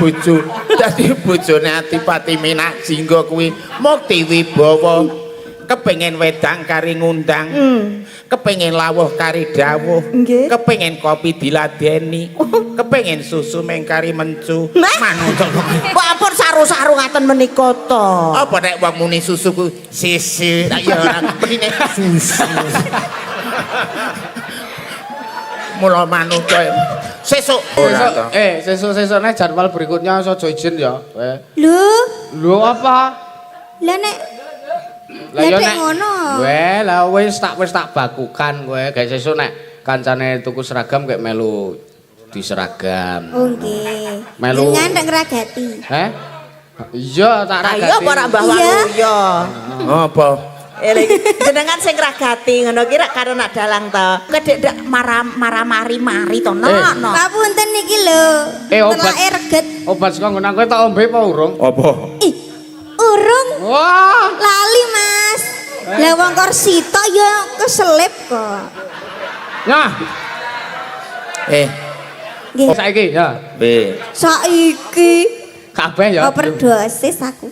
bojo. Dadi bojone Adipati Minak Jingga kuwi Mukti Wibawa. Kepengin wedang kari ngundang. Kepengin lawuh kari dawuh. Nggih. Kepengin kopi diladeni. Kepengin susu meng kari mencu. Manut kok. Kok ampun saru-saru ngaten menika to. Apa nek wong muni susu ku sisi, tak ya ora menine susu. Mula manut kowe. Sesuk ora to. Sesuk sesuk-sesukne jadwal berikutnya aja izin ya. Lho, Lho apa? lah nek Lah ya Lah, nek nek ngono. Weh, lah wis tak bakukan kowe. Gawe sesuk nek kancane tuku seragam kayak melu di seragam. Oh nggih. Melu. Jenengan tak ngragati. Heh? Iya, tak Lah ragati. iya apa ora Mbah Iya. Waluyo? Apa? Eling jenengan sing ngragati ngono ki rak karo nak dalang to. Kedek dek mara-mari-mari to no no. Papunten niki lho. Obat. Telake reget. Obat saka nggon aku tak ombe apa urung? Apa? Ih, urung Wah. lali, Mas. Lah wong kor sitok ya keselip kok. Nah, Nggih. saiki ya. B. Saiki Kabeh ya. overdosis aku.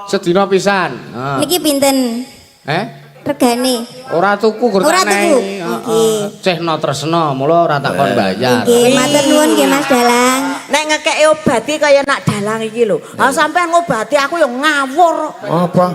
Sedina pisan. Heeh. Niki pinten Eh? regane? Ora tuku gur Ora tak tuku? nehi. Heeh. Oke. Cehno tresno, mula ora tak kon bayar. Nggih, matur nuwun nggih Mas Dalang. Nek ngekeki obat iki kaya nak dalang iki lho. Ha sampean ngobati aku ya ngawur. Apa?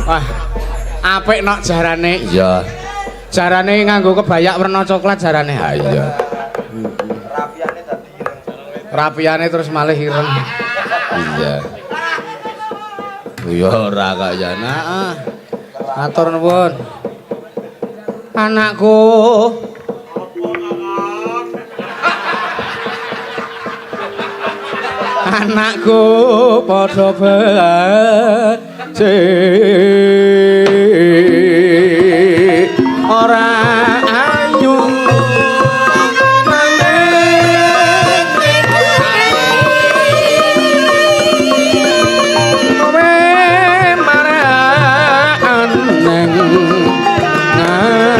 Wah, apik nok jarane. Iya. Jarane nganggo kebayak werna coklat jarane. Ha iya. Rapiane dadi ireng. Rapiane terus malih ireng. Iya. Ya ora kaya nah. Matur nuwun. Anakku. Anakku padha becik ora ayu nanging kowe maraan neng ngarsa.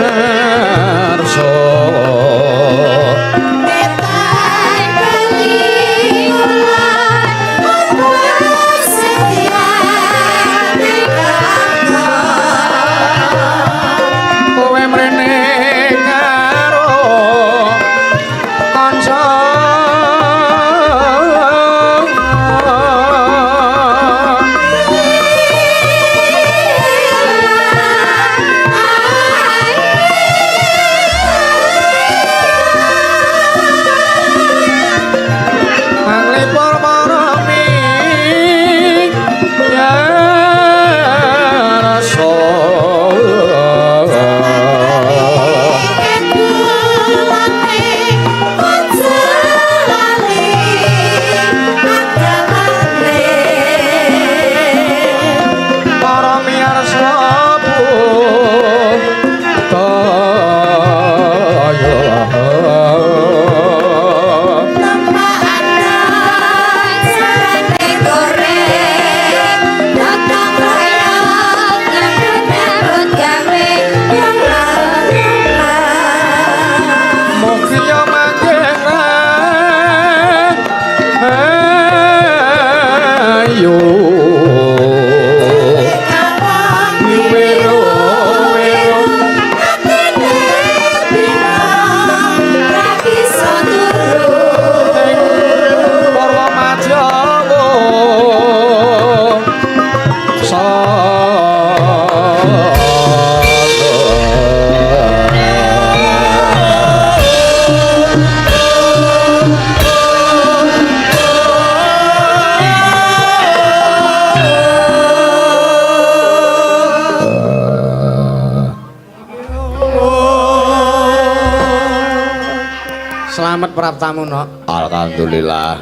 Selamat praptamu, Nok. Alhamdulillah.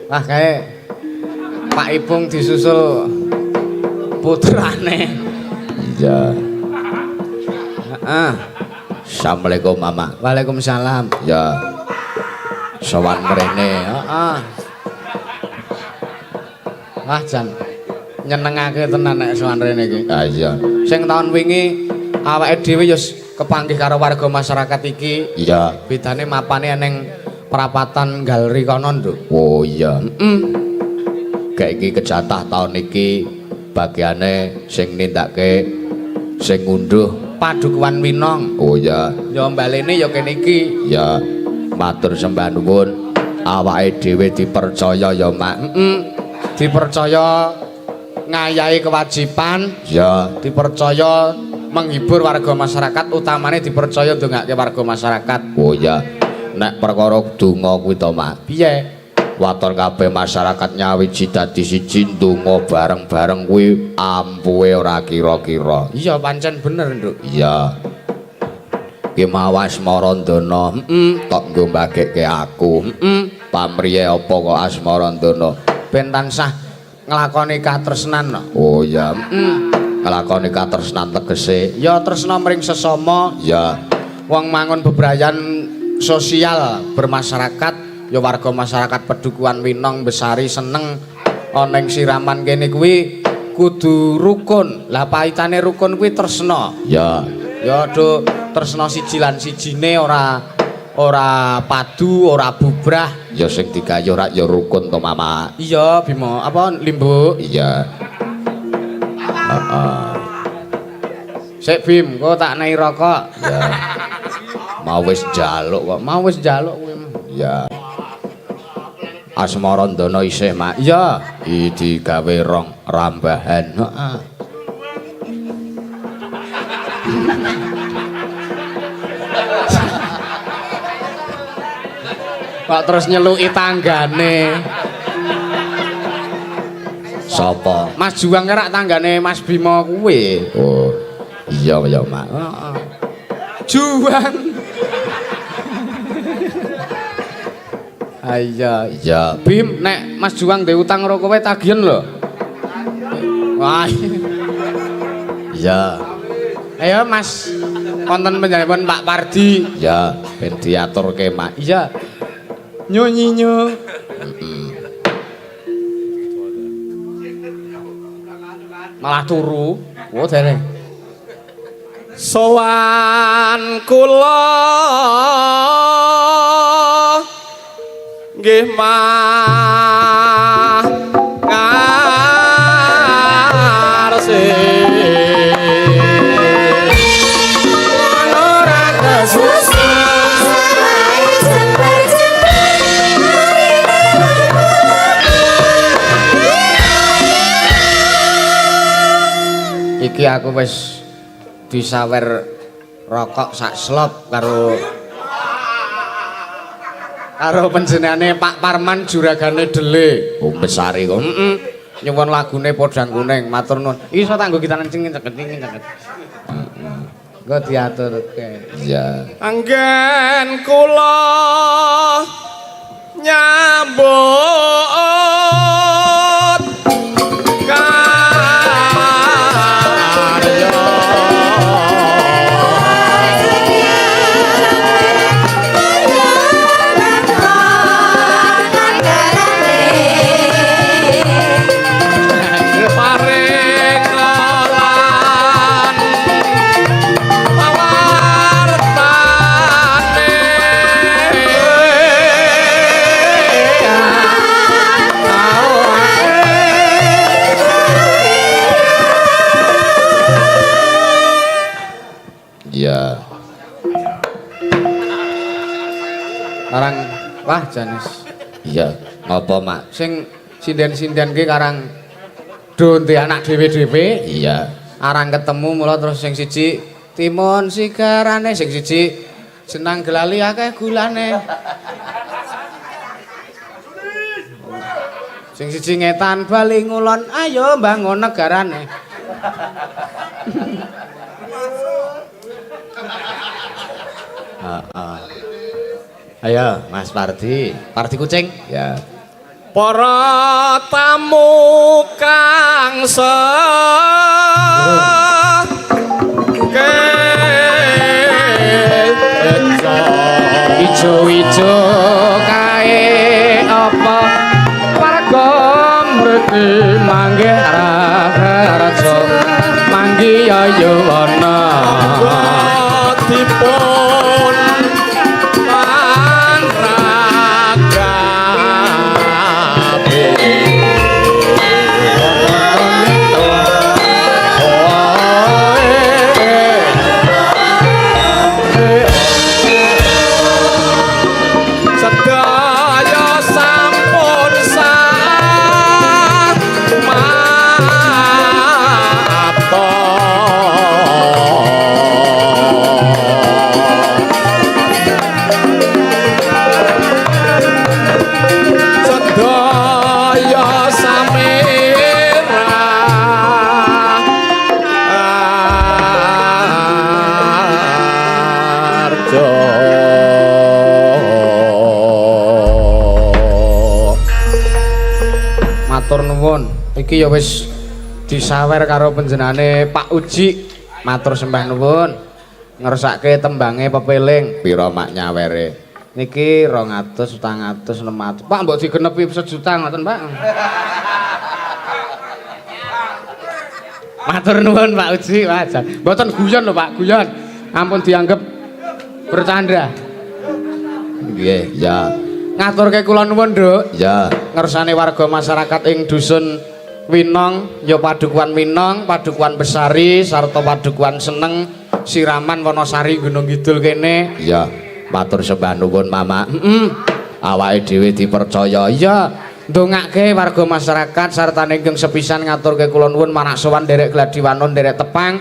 Wah, kae Pak Ipung disusul putrane. Iya. Heeh. Assalamualaikum, Mama. Waalaikumsalam. Ya. Sowan mrene. Heeh. Wah, jan nyenengake tenan nek sowan rene iki. Ah iya. Sing taun wingi awake dhewe ya kepanggih karo warga masyarakat iki. Iya. Bedane mapane ning perapatan galeri kono, Nduk. Oh iya. Heeh. Kayak iki kejatah taun iki bagiane sing nindakake sing ngunduh Padukuhan Winong. Oh iya. Ya mbalene ya kene iki. Ya matur sembah nuwun. Awake dhewe dipercaya ya, Mak. Heeh. Dipercaya ngayahi kewajiban, Ya. dipercaya menghibur warga masyarakat, utamane dipercaya ndongake warga masyarakat. Oh iya. Nek perkara donga kuwi to, Mak. Piye? Waton kabeh masyarakat nyawiji dadi siji ndonga bareng-bareng kuwi ampuhe ora kira-kira. Iya, pancen bener, Nduk. Iya. Ki mau Asmarandana, Heeh. tok nggo mbagekke aku. Heeh. Pamriye apa kok Asmarandana? Ben tansah nglakoni katresnan no. Oh iya. Heeh. Nglakoni katresnan tegese. Ya tresna mring sesama. Ya. Wong mangun bebrayan sosial bermasyarakat, ya warga masyarakat Pedukuhan Winong Besari seneng ana ing siraman kene kuwi kudu rukun. Lah paitane rukun kuwi tresna. Ya. Ya do tresna siji lan sijine ora ora padu, ora bubrah. Ya sing digayuh rak ya rukun to, Mama. Iya, Bima. Apa Limbuk? Iya. Heeh. Sik Bim, kok tak nei rokok. Ya. Mau wis njaluk kok. Mau wis njaluk kuwi. Ya. Asmarandana isih, Mak. Iya. Iki digawe rong rambahan. Heeh. Kok terus nyeluki tanggane. Sapa? Mas Juang kerak tanggane Mas Bima kuwi. Oh. Iya ya, Mak. Heeh. Juang. Ayo. Iya. Bim, nek Mas Juang ndek utang karo kowe tagihen lho. Wah. Iya. Ayo Mas, wonten panjenenganipun Pak Pardi. Ya, ben diaturke, Mak. Iya. Nyonyinyo. Malah turu. Oh, dereng. Sowan kula nggih mah ngarse ora kesusu. Iki aku wis disawer rokok sak slop karo karo panjenengane Pak Parman juragane Dele. Oh, Besari kok. Heeh. Nyuwun lagune Podang Kuning, matur nuwun. Iki iso tak nggo gitaran cengit cengit cengit. Heeh. Engko diaturke. Iya. Anggen kula nyambut karya. Paring pawartane Iya. Karang wah janis. Iya. Ngopo, Mak? Sing sinden-sinden ki karang Do ndek anak dhewe-dhewe. Iya. Arang ketemu mula terus sing siji timun sigarane, sing siji jenang gelali akeh gulane. Sing siji ngetan bali ngulon, ayo bangun negarane. Heeh. Ayo Mas Pardi, Pardi kucing. Ya. Para tamu kang sekeca Ijo-ijo kae apa warga mriki manggih raja manggi yowana dipun panragabe. Sedaya sampun sah mato. Sedaya samira arjo. Matur nuwun. Iki ya wis disawer karo panjenengane Pak Uji. Matur sembah nuwun. Ngersake tembange pepeling. Pira mak nyawere? Niki 200, 400, 600. Pak mbok digenepi sejuta ngoten, Pak. Matur nuwun Pak Uji, wajar. Mboten guyon lho, Pak, guyon. Ampun dianggap bercanda. Nggih, ya. Ngaturke kula nuwun, Nduk. Ya. Ngersane warga masyarakat ing dusun Winong, ya Padukuhan Winong, Padukuhan Besari, sarta Padukuhan Seneng, Siraman, Wonosari, Gunung Kidul kene. Ya. Matur sembah nuwun, Mama. Heeh. Awake dhewe dipercaya. Iya, ndongake warga masyarakat sartane ingkang sepisan ngaturke kula nuwun manak sowan nderek Gladiwanon nderek tepang.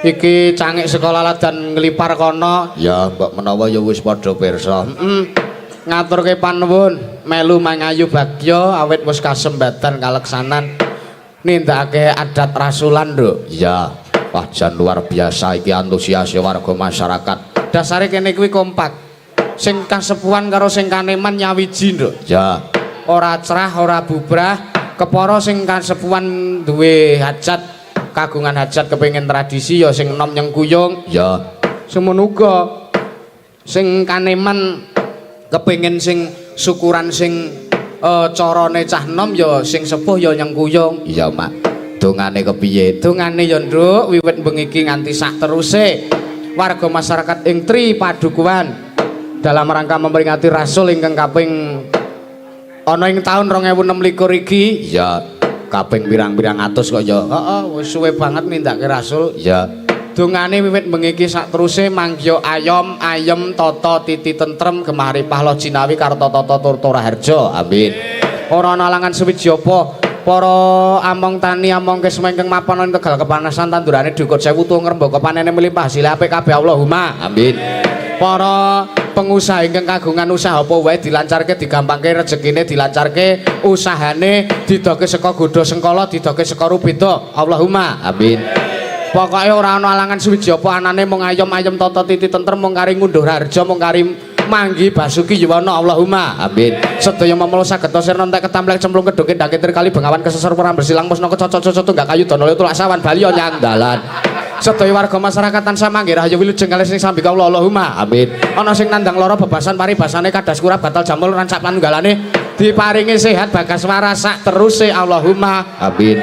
Iki cangik sekolah ladan nglipar kono. Ya, mbok menawa ya wis padha pirsa. Heeh. Ngaturke panuwun melu mangayu bagya awit wis kasembatan kaleksanan nindakake adat rasulan, Nduk. Iya. Wah, jan luar biasa iki antusias warga masyarakat. Dasare kene kuwi kompak. Sing kasepuhan karo sing kaneman nyawiji, Nduk. Ya. Ora cerah, ora bubrah, kepara sing kasepuhan duwe hajat, kagungan hajat kepengin tradisi ya sing enom nyengkuyung. Ya. Semono uga sing kaneman kepengin sing syukuran sing carane cah enom ya sing sepuh ya nyengkuyung. Iya, Mak. Dongane kepiye? Dongane ya, Nduk, wiwit bengi iki nganti sak teruse warga masyarakat ing Tri Padukuhan dalam rangka memperingati Rasul ingkang kaping ana ing taun 2026 iki. Iya, kaping pirang-pirang atus kok ya. Heeh, wis suwe banget nindakake Rasul. Iya. Dongane wiwit bengi iki sak teruse mangya ayom, ayem, tata titi tentrem gemah ripah loh jinawi karta tata turta raharja. Amin. Ora ana alangan suwiji apa para among tani among kisma ingkang mapan ing Tegal kepanasan tandurane dukut sewu tuwa ngrembaka panene melimpah hasil apik kabeh Allahumma. Amin. Para pengusaha ingkang kagungan usaha apa wae dilancarke, digampangke rezekine, dilancarke usahane, didoke saka godha sengkala, didoke saka rubeda. Allahumma. Amin. Pokoke ora ana alangan suwiji apa anane mung ayom-ayem tata titi tentrem mung kari ngunduh raharja mung kari manggi basuki yuwana. Allahumma. Amin. Sedaya mamala saged sirna entek ketamplek cemplung kedhok kendang ketir kali bengawan keseser perang bersilang musna kecocok-cocok tunggak kayu dana tulak sawan bali nyang Dalan. Sedaya warga masyarakat tansah manggih rahayu wilujeng kalih sing sambi kawula. Allahumma. Amin. Ana sing nandang lara bebasan paribasane kadas kurap batal jamul rancak panunggalane diparingi sehat bagas waras sak teruse. Allahumma. Amin.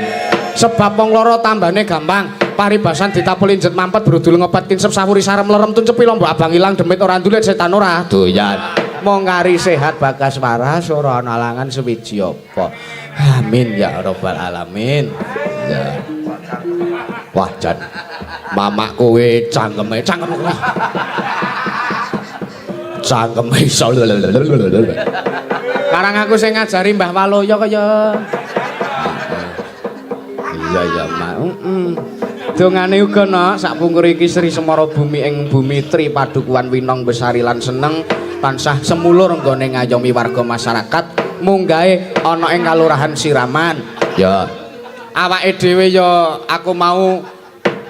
Sebab wong lara tambane gampang, paribasan ditapel injet mampet brudul ngopat kinsep sawuri sarem lerem tuncepi lombok abang ilang demit ora ndulit setan ora Doyan. Mong kari sehat bagas waras ora ana alangan suwiji apa. Amin ya rabbal alamin. Ya. Wah, jan mamak kowe cangkeme Cangkem kowe. Cangkeme iso. Karang aku sing ngajari Mbah Waloyo kaya. Iya ya, Mak. Heeh. Dongane uga nok sakpungkur iki Sri Semara Bumi ing bumi Tri Padukuhan Winong Besari lan seneng tansah semulur nggone ngayomi warga masyarakat munggahe ana ing Kalurahan Siraman. Ya. Awake dhewe ya aku mau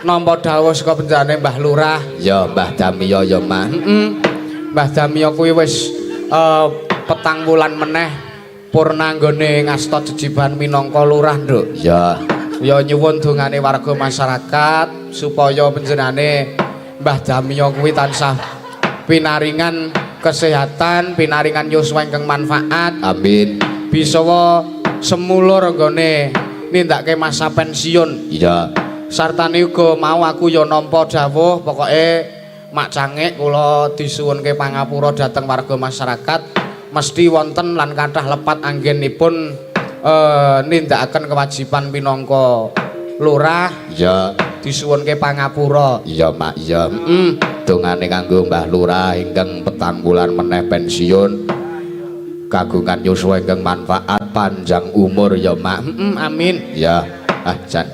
nampa dawuh saka penjenengane Mbah Lurah. Ya Mbah Damiya ya, Mak. Heeh. Mbah Damiya kuwi wis petang wulan meneh purna nggone ngasta jejiban minangka lurah, Nduk. Ya. Ya nyuwun dongane warga masyarakat supaya panjenengane Mbah Damiya kuwi tansah pinaringan kesehatan, pinaringan yuswa ingkang manfaat, Amin. bisa semulur nggone nindakake masa pensiun. Iya. Sartane uga mau aku ya nampa dawuh pokoke Mak Cangik kula disuwunke pangapura dhateng warga masyarakat mesti wonten lan kathah lepat anggenipun nindakaken kewajiban minangka lurah Iya. disuwunke pangapura. Iya, Mak. Iya. Heeh. Dongane kanggo Mbah Lurah ingkang petang wulan meneh pensiun kagungan yuswa ingkang manfaat panjang umur ya, Mak. Heeh, amin. Ya. Ah, jan.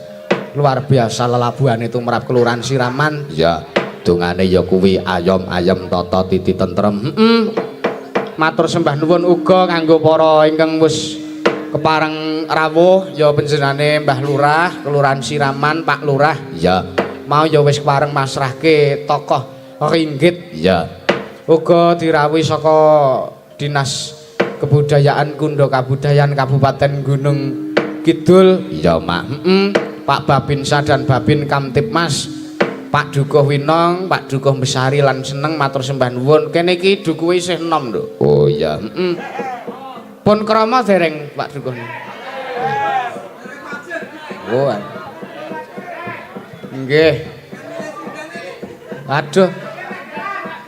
Luar biasa lelabuhane tumrap Kelurahan Siraman. Ya. Dongane ya kuwi ayom ayem tata titi tentrem. Heeh. Matur sembah nuwun uga kanggo para ingkang wis kepareng rawuh ya panjenengane Mbah Lurah, Kelurahan Siraman, Pak Lurah. Ya. Mau ya wis kepareng masrahke tokoh ringgit. Ya. Uga dirawuhi saka Dinas Kebudayaan Kundha Kabudayan Kabupaten Gunung Kidul. Iya, Mak. Heeh. Pak Babinsa dan Babin Kamtibmas, Pak Dukuh Winong, Pak Dukuh Besari lan seneng matur sembah nuwun. Kene iki dukuhe isih enom, Nduk. Oh iya. Heeh. Pun krama dereng Pak Dukuh. Oh. Nggih. Aduh.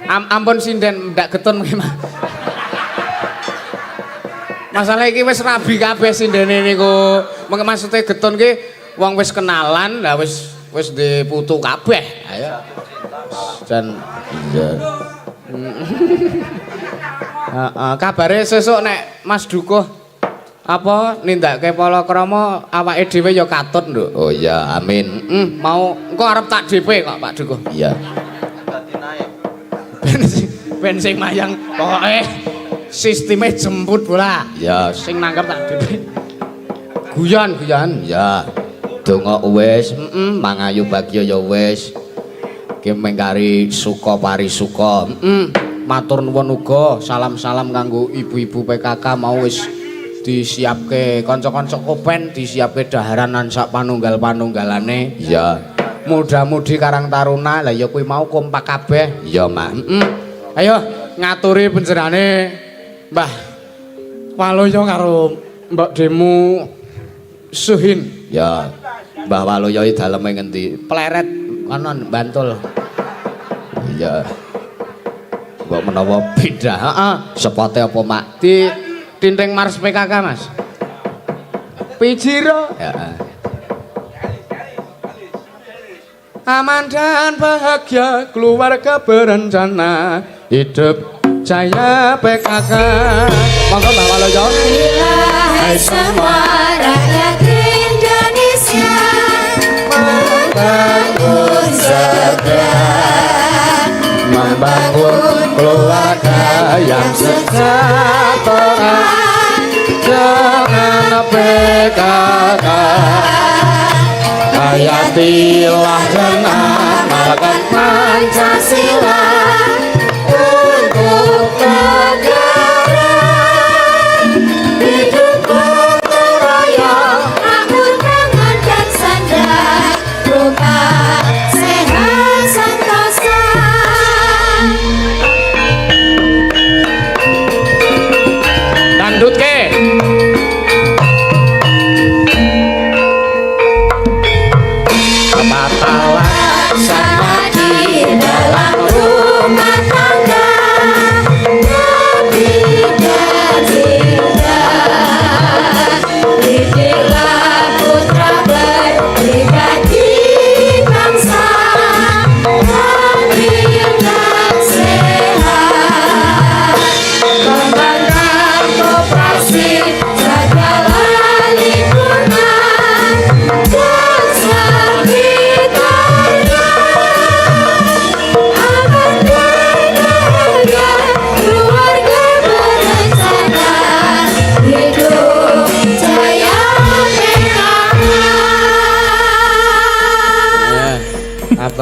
Ampun sinden ndak getun mengke, Mas. Masalah iki wis rabi kabeh sindene niku. Mengke maksude getun ki wong wis kenalan, lah wis wis duwe putu kabeh. Ayo. Dan Iya. Heeh, kabare sesuk nek Mas Dukuh apa nindakake palakrama awake dhewe ya katut, Nduk. Oh iya, amin. Heeh, mau engko arep tak DP kok Pak Dukuh. Iya. Ben sing mayang pokoke sisteme jemput bola. Ya, Sing nangkep tak DP. Guyon, guyon. ya. Donga wis, heeh, mangayu bagya ya wis. Ki mengkari suka parisuka. Heeh. Matur nuwun uga, salam-salam kanggo ibu-ibu PKK mau wis disiapke kanca-kanca kopen disiapke daharan lan sak panunggal-panunggalane. Iya. Muda-mudi Karang Taruna lah ya kuwi mau kompak kabeh. Iya, Mak. Heeh. Ayo ngaturi panjenengane Mbah Waluyo karo Mbok Demu Suhin. Ya. Mbah Waluyo iki daleme ngendi? Pleret kono Bantul. Iya. Mbok menawa pindah. Heeh. Sepote apa, Mak? Di Tinting Mars PKK, Mas. Pijiro. Heeh. Aman dan bahagia keluarga berencana hidup jaya PKK. Monggo Mbah Waluyo. Hai semua rakyat Indonesia, membangun segera, membangun keluarga yang sejahtera dengan PKK. Hayatilah dan amalkan Pancasila untuk negara. Hidup gotong royong, makmur pangan dan sandang, rumah sehat sentosa. Dandut ke. Sama di dalam rumah.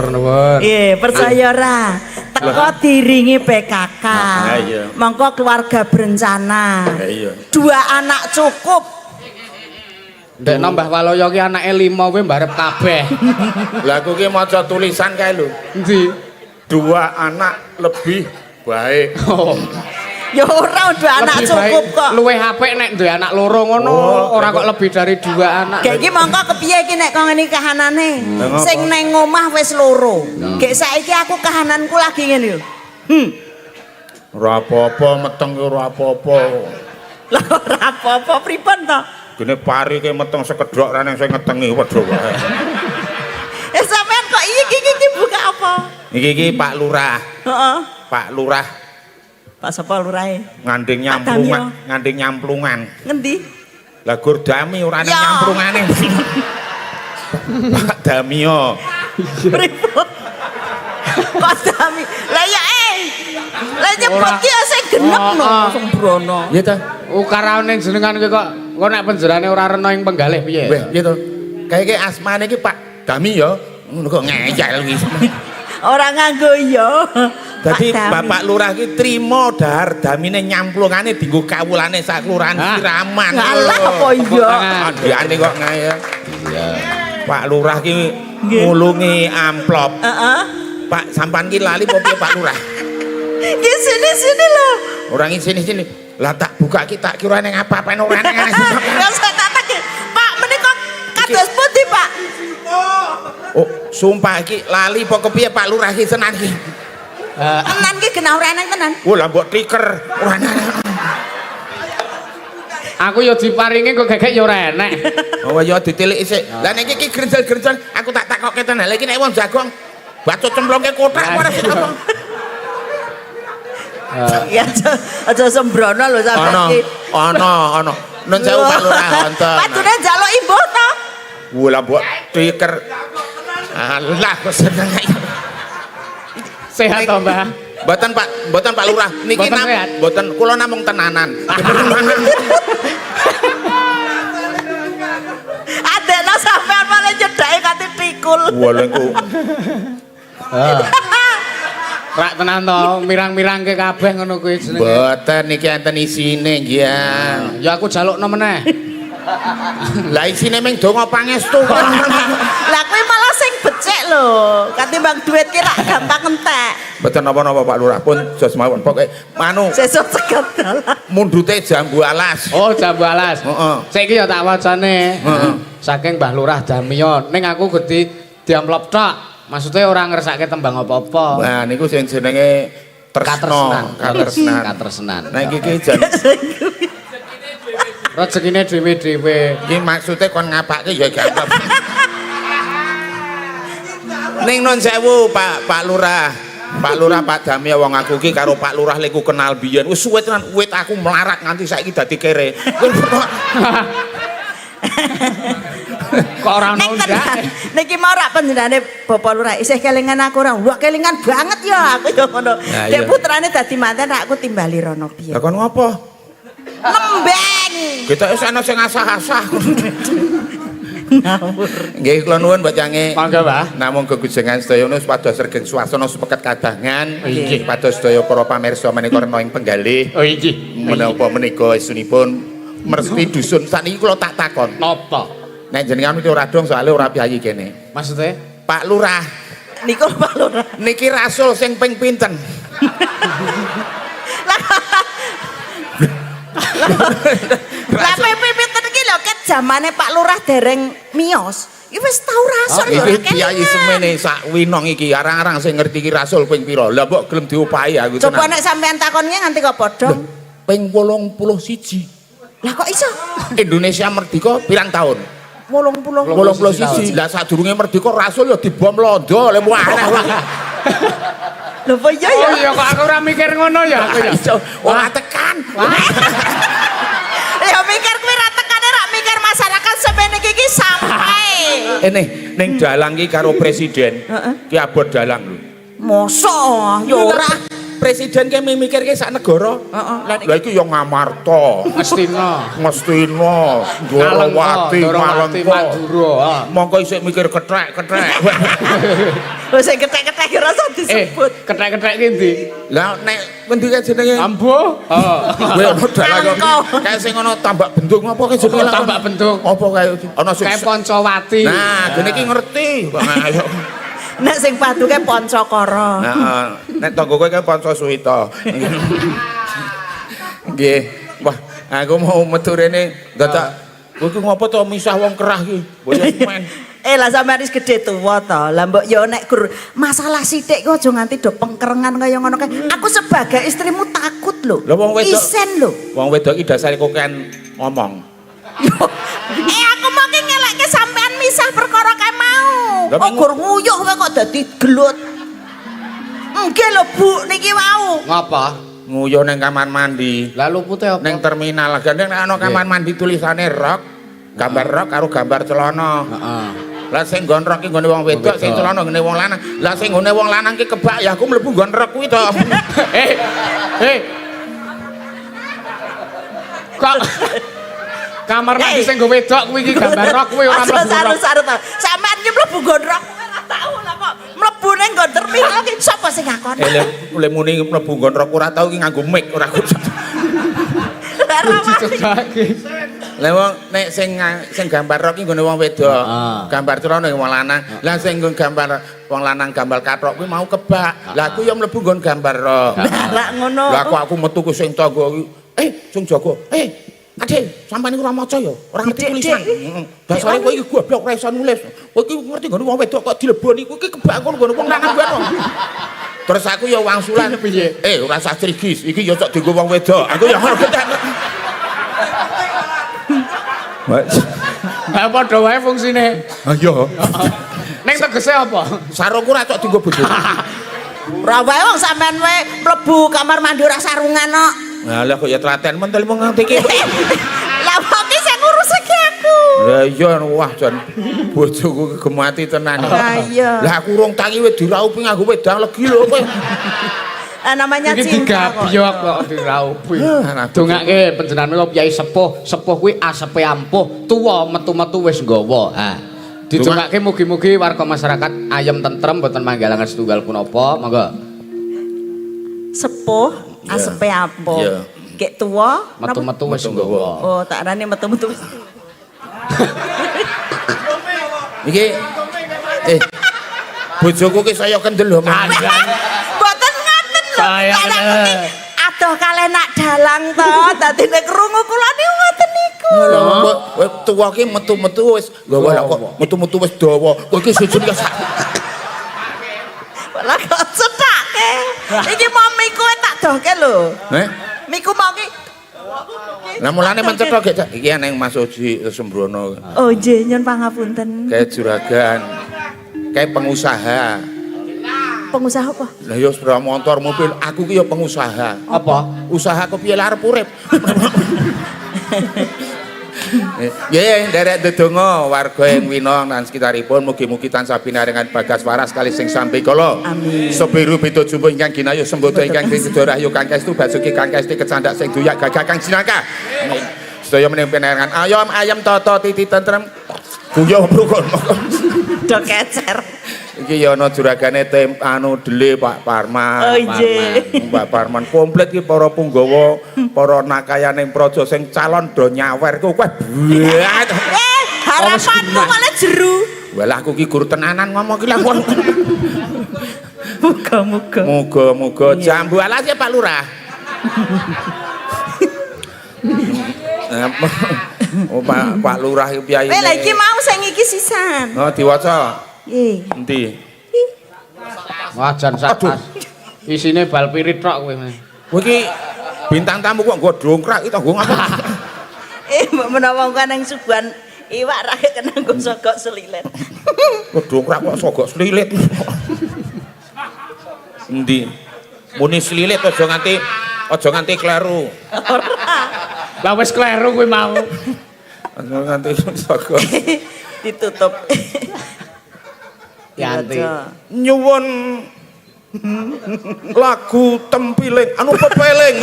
Matur nuwun. Nggih, percaya ora? Teko diringi PKK. Ah, iya. Mongko keluarga berencana. Ah, iya. Dua anak cukup. Ndek Mbah Waloyo ki anake 5 kuwi mbarep kabeh. Lah aku ki maca tulisan kae lho. Endi? Dua anak lebih baik. Oh. Ya ora dua anak Lebih cukup baik kok. Luwih apik nek duwe anak loro ngono, Oh, ora kok lebih dari dua anak. Gek iki mongko kepiye iki nek kok ngene iki kahanane? Lah, ngapa? Sing neng omah wis loro. Gek saiki aku kahananku lagi ngene lho. Ora apa-apa meteng ki ora apa-apa. Lah ora apa-apa pripun to? Gene pari ki meteng sekedhok ra nang sing ngetengi padha wae. Eh sampean kok iki iki iki buka apa? Iki iki Pak Lurah, Heeh. Pak Lurah Pak sapa lurahe? nganding Pak nyamplungan, Damio. nganding nyamplungan. Ngendi? Lah gur dami ora nang Ya. nyamplungane. Pak Damio. Pripun? Kok dami? Lah ya eh. Lah nyebut ki ya sing genep no, Oh, oh. sembrono. Iya ta? Ukarane jenengan kuwi kok kok nek penjerane ora rena ing penggalih piye? Weh, iya to. Kayak ki asmane iki Pak Dami ya. Ngono kok ngeyel iki. Ora nganggo ya. Dadi Pak Dami. Bapak Lurah ki trimo dahar damine nyamplungane dienggo kawulane sak kelurahan Ah. Siraman. Ngalah apa Tepuk iya? tangan. Andhane kok ngeyel. Iya. Pak Lurah ki ngulungi amplop. Heeh. Pak sampan ki lali apa piye Pak Lurah? Ki sini-sini lho. Orang sini sini. Lah tak buka ki tak kira neng apa-apa ora neng. Ya saya tak tak. Pak menika kados pundi, Pak? Oh, sumpah iki lali apa kepiye Pak Lurah ki tenan iki. Tenan ki genah ora eneng tenan. Wah, lah mbok tiker. Ora neng. Aku ya diparingi kok gegek ya ora enek. Oh ya ditilik sik. Lah nek iki grenjel-grenjel aku tak takokke tenan. Lah iki nek wong jagong bacot cemplungke kothak ora sik apa. Ya aja aja sembrono lho sampean Ana, ki. ana, ana. Nun sewu Pak Lurah wonten. Padune njaluk imbuh to. Wah, lah mbok tiker. Alah kok seneng. Sehat to, Mbah? Mboten Pak, mboten Pak Lurah. Niki Mboten nam sehat. mboten kula namung tenanan. Adekno sampean malah nyedake kanthi pikul. Wah, lha iku Rak tenan to, mirang-mirangke kabeh ngono kuwi jenenge. mboten niki enten isine nggih. Ya aku jalukno meneh. Lah isine ming donga pangestu kok. Lah kuwi malah sing becik lho. Katimbang duit ki rak gampang entek. Mboten napa-napa Pak Lurah pun jos mawon pokoke manu Sesuk cegat dalan. mundute jambu alas. Oh, jambu alas. Heeh. Saiki ya tak wacane. Heeh. Saking Mbah Lurah Damio, ning aku gede diamplop tok. Maksudnya ora ngersake tembang apa-apa. Wah niku sing jenenge tresno, Katresnan. katresnan. Katresnan. Nah iki iki jan Rezekine dhewe-dhewe. iki maksude kon ngapake ya gampang. Ning nun sewu Pak Pak Lurah. Pak Lurah Pak Damia wong aku iki karo Pak Lurah leku kenal biyen. Wis suwe tenan wit aku melarat nganti saiki dadi kere. Kok ora ono Ning tenan. undake? Niki mau rak panjenengane Bapak Lurah isih kelingan aku ora. Wah kelingan banget ya aku ya ngono. Ya, Dek iya. putrane dadi manten rak aku timbali rono piye. Lah kon ngopo? Nembeng. Kita wis ana sing asah-asah. Ngawur. Nggih kula nuwun Mbak Cange. Mangga, Mbah. Namung gegujengan sedaya supados regeng swasana supeket kadangan. Inggih. Supados sedaya para pamirsa menika rena ing penggalih. Oh inggih. Menapa menika isunipun mersti dusun sakniki kula tak takon. Napa? Nek jenengan mesti ora dong soalnya ora piyayi kene. Maksudnya? Pak Lurah, Niku Pak Lurah. niki rasul sing ping pinten? Lah PP pinten iki lho ket zamane Pak Lurah dereng miyos. Iki wis tau rasul ya ora Iki piyayi semene sak winong iki arang-arang sing ngerti iki rasul ping pira. Lah mbok gelem diopahi aku Coba tenan. nek sampean takonnya nganti kok padha. Ping 81. Lah kok iso? Indonesia merdeka pirang tahun? 80. 81. Lah sadurunge merdeka rasul ya dibom londo le aneh wae. Lho apa iya ya? Oh iya kok aku ora mikir ngono ya aku ya. Iso ora tekan. Ya mikir kuwi ra tekane ra mikir masyarakat semene iki iki sampai. Ini ning dalang ki karo presiden. Ki abot dalang lho. Mosok ya ora. Presiden ki mikirke sak negara. Heeh. Lah Lah iki ya Ngamarta, Ngastina. Ngastina, Ndorowati, Ndorowati, Malengka. Madura. Mongko isih mikir ketrek-ketrek. Wis sing kethek-kethek ora usah disebut. Kethek-kethek ki ndi? Lah nek ngendi kae jenenge? Ambo. Oh. Kowe ono dalang Kalengko. kae sing ono tambak bendung apa kae jenenge? Oh, tambak bendung. Apa kae ono sing Kae Poncowati. Nah, gene iki ngerti. Kok ayo. Nek sing padu kae Pancakara. Heeh. Nek tangga kowe kae Panca Suwita. Nggih. Wah, aku mau metu rene dadak kowe iki ngopo to misah wong kerah iki? Mbok yo men. Eh lah sampean wis gedhe tuwa to. Lah mbok yo nek gur masalah sithik kok aja nganti do pengkerengan kaya ngono kae. Aku sebagai istrimu takut lho. Lah wong wedok Isen lho. Wong wedok iki dasare kokean ngomong. Eh aku mau ki ngelekke sampean misah perkara kae mau. Lah, Oh gur nguyuh wae kok dadi gelut. Nggih lho Bu niki wau. Ngapa? Nguyuh ning kamar mandi. Lah lupute apa? Ning terminal. Gandeng nek ana kamar mandi tulisane rok, gambar rok karo gambar celana. Heeh. Lah sing nggon rok ki nggone wong wedok, sing celana nggone wong lanang. Lah sing nggone wong lanang ki kebak ya aku mlebu nggon rok kuwi to. Eh. Eh. Kok kamar mandi sing nggo wedok kuwi iki gambar rok kuwi ora Aja mlebu rok. saru-saru to. Sampean ki mlebu nggon rok kowe ora tau lah kok mlebu ning nggon terminal ki sapa sing ngakon? Eh le muni mlebu nggon rok ora tau ki nganggo mic ora kudu. Ora wani. Dicedhake. Lah wong nek sing sing gambar rok ki nggone wong wedok, Heeh. gambar celana wong lanang. Lah sing nggon gambar wong lanang gambar kathok kuwi mau kebak. Lah aku ya mlebu nggon gambar rok. Lah ngono. Lah kok aku metu ku sing tangga kuwi, sing jaga. Ade, sampean iku ora maca ya? Ora ngerti Dik, tulisan. dik. Heeh. Dasare kowe iki goblok ora iso nulis. Kowe iki ngerti nggone wong wedok kok dileboni kowe iki kebak ngono nggone wong lanang kuwi. Terus aku ya wangsulan. Piye? Ora usah trigis, iki ya cok dienggo wong wedok. Aku ya ngono. Lah padha wae fungsine. Ayo. Ning tegese apa? Sarungku ora cok dienggo bojoku. Ora wae wong sampean wae mlebu kamar mandi ora sarungan kok. Lah lah kok ya telaten mentel mung ngerti iki. Lah wong ki sing ngurus iki aku. Lah iya wah jan bojoku gemati tenan. Lah iya. Lah aku urung tangi wis diraupi nganggo wedang legi lho kowe. Namanya Iki cinta kok. digabyok kok diraupi. Ah, Dongake panjenengan kok Kyai sepuh, sepuh kuwi asepe ampuh, tuwa metu-metu wis nggawa. Ha. Didongake mugi-mugi warga masyarakat ayem tentrem mboten manggalangan setunggal punapa. Monggo. Sepuh asepe ampuh. Iya. Gek tuwa napa? Metu-metu wis Metu nggawa. nggawa. Oh, tak arane metu-metu. Iki bojoku ki saya kendel lho. Mas. Mboten ngoten lho. Saya Lah, nek kendel. ngerti, adoh kalih nak dalang to, dadi nek krungu kula niku ngoten niku. Lho kowe tuwa ki metu-metu wis nggawa lah kok metu-metu wis dawa. Kowe iki sujud ki sak. Lah kok cethake. Iki mau miku tak dohke lho. Eh? Miku mau ki. Lah mulane mencetha gek Cak. Iki eneng Mas Oji Sembrono. Oh nggih, nyun pangapunten. Kayak juragan. Kayak pengusaha. Pengusaha apa? Lah ya sepeda motor, mobil, aku ki ya pengusaha. Apa? Usaha aku piye lah arep urip. Nggih, nderek ndedonga warga ing Winong lan sekitaripun mugi-mugi tansah pinaringan bagas waras kalih sing sambekala. Amin. Sebiru beda jumbo ingkang ginayu sembodo ingkang dineda rahayu kang kaestu basuki kang kaesti kecandak sing duyak gagah kang jinaka. Amin. Sedaya mening pinaringan ayam ayam tata titi tentrem guyub rukun. Do kecer. Iki ya ana juragane tem anu dele Pak Parman. Oh, nggih. Pak Parman komplit ki para punggawa, para nakayaning praja sing calon do nyawer ku kowe banget. Harapanmu malah jeru. Walah aku ki guru tenanan ngomong ki lah. Muga-muga. Muga-muga jambu alas ya Pak Lurah. Oh Pak Lurah iki piye? Lha iki mau sing iki sisan. Oh diwaca. Nggih. Endi? Wah jan sak tas. Isine bal pirit tok kowe. Kowe iki bintang tamu kok nggo dongkrak iki to nggo ngapa? Mbok menawa engko nang suguhan iwak ra kena nggo sogok selilit. Kok dongkrak kok sogok selilit. Endi? Muni selilit aja nganti kleru. Ora. Lah wis kleru kowe mau. Aja nganti sogok. Ditutup. Yanti. Nyuwun lagu tempiling anu pepeling.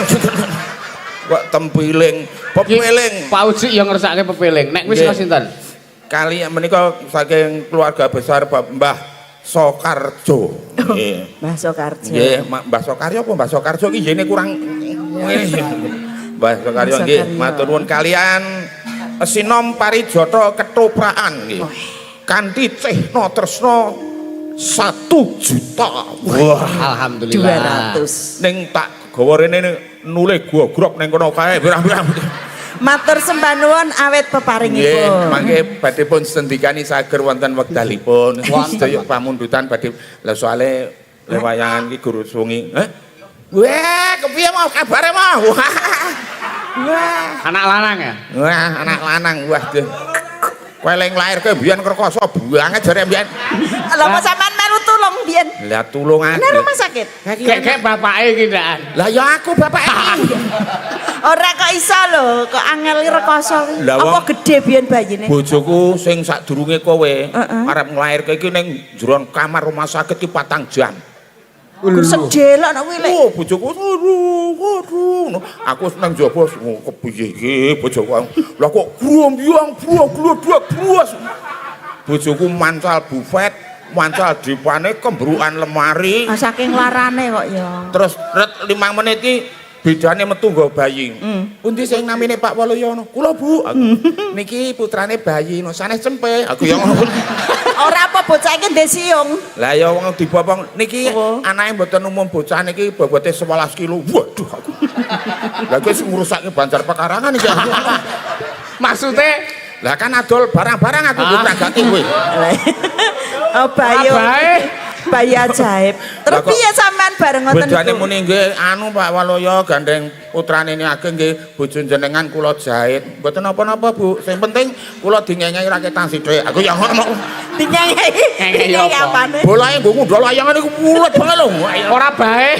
Kok tempiling, pepeling. Pak Uji yang ngersake pepeling. Nek wis Nggih. sinten? Kali menika saking keluarga besar Mbah Sokarjo. Nggih. Mbah Sokarjo. Nggih, Mbah Sokaryo apa Mbah Sokarjo ki yene kurang. Mbah Sokaryo nggih, matur nuwun kalian Sinom Parijata Ketoprakan nggih. Kanthi Cehna Tresna 1 juta. Wah, Alhamdulillah. 200. Ning tak gawa rene nule gogrok ning kono kae birang-birang. Matur sembah nuwun awet Nggih, peparingipun. mangke badhe pun sendikani sager wonten wekdalipun. Sedaya pamundutan badhe lah soalé lewayangan ki guru sungi. Heh? Wah, kepiye mau kabare mau? Wah. Anak lanang ya? Wah, anak lanang wah. Duh. Kowe leng lairke biyen rekoso banget jare mbiyen. Lah kok sampean melu tulung biyen? Lah tulungan. Nang rumah sakit. Gek-gek bapake iki ndakan. Lah ya aku bapak iki. Ora kok iso lho, kok angel iki rekoso. Lah, Apa wong- gede biyen bayine? Bojoku sing sadurunge kowe arep nglairke iki ning jero kamar rumah sakit ki 4 jam. Gur sedelok nek kuwi lek. Oh, bojoku aduh, aduh. Aku nang njaba oh, kepiye iki bojoku. Lah kok grombyong, brok, glodok, bros. Bojoku mancal bufet, mancal dipane kembrukan lemari. Ah, saking larane kok ya. Terus ret 5 menit iki bedane metu nggo bayi. Pundi sing namine Pak Waluyono? Kula, Bu. Aku, niki putrane bayi no sanes cempe. Aku ya ngono. Ora apa bocah iki ndek siung. Lah ya wong dibopong niki Oh. anake mboten umum bocah niki bobote 11 kilo. Waduh aku. Lah iki sing ngrusake Banjar Pekarangan iki aku. Maksude Lah kan adol barang-barang aku ah. Kowe. Oh bayi. Abahe. Bayi ajaib. Terus Lah kok piye sampean bareng ngoten Bojone niku? muni nggih anu Pak Waluyo gandeng putrane ageng nggih bojo jenengan kula jahit. Mboten napa-napa Bu. Sing penting kula dingenyai raketang sithik. Aku ya ngomong. Dinyanyi. Ngengehi Dinyanyi apa? apane? Bolae nggo ngundol layangan iku mulet banget lho. Ora bae.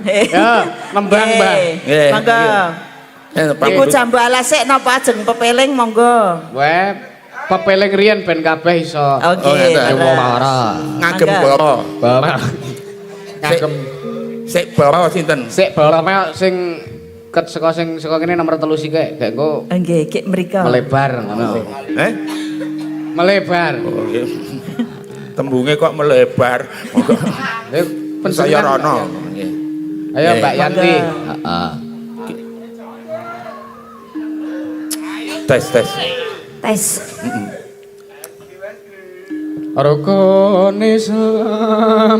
Ya, nembang, Mbah. Nggih. Monggo. Eh, Iku jambu alas sik napa ajeng pepeling monggo. Weh, pepeling riyen ben kabeh iso. Oke. Oh, ngeten. leres. Ora. Ngagem Mangga. bawa. Bawa. Ngagem Sik bawa sinten? sik bawa sing ket saka sing saka kene nomor 3 sik gek engko Nggih, gek mriko. melebar ngono. Eh? Melebar. Oh, nggih. Tembunge kok melebar. Monggo. Eh, Saya rono. Nggih. Ayo Mbak Yanti. Mangga. Heeh. Tes tes. Tes. Rukun Islam.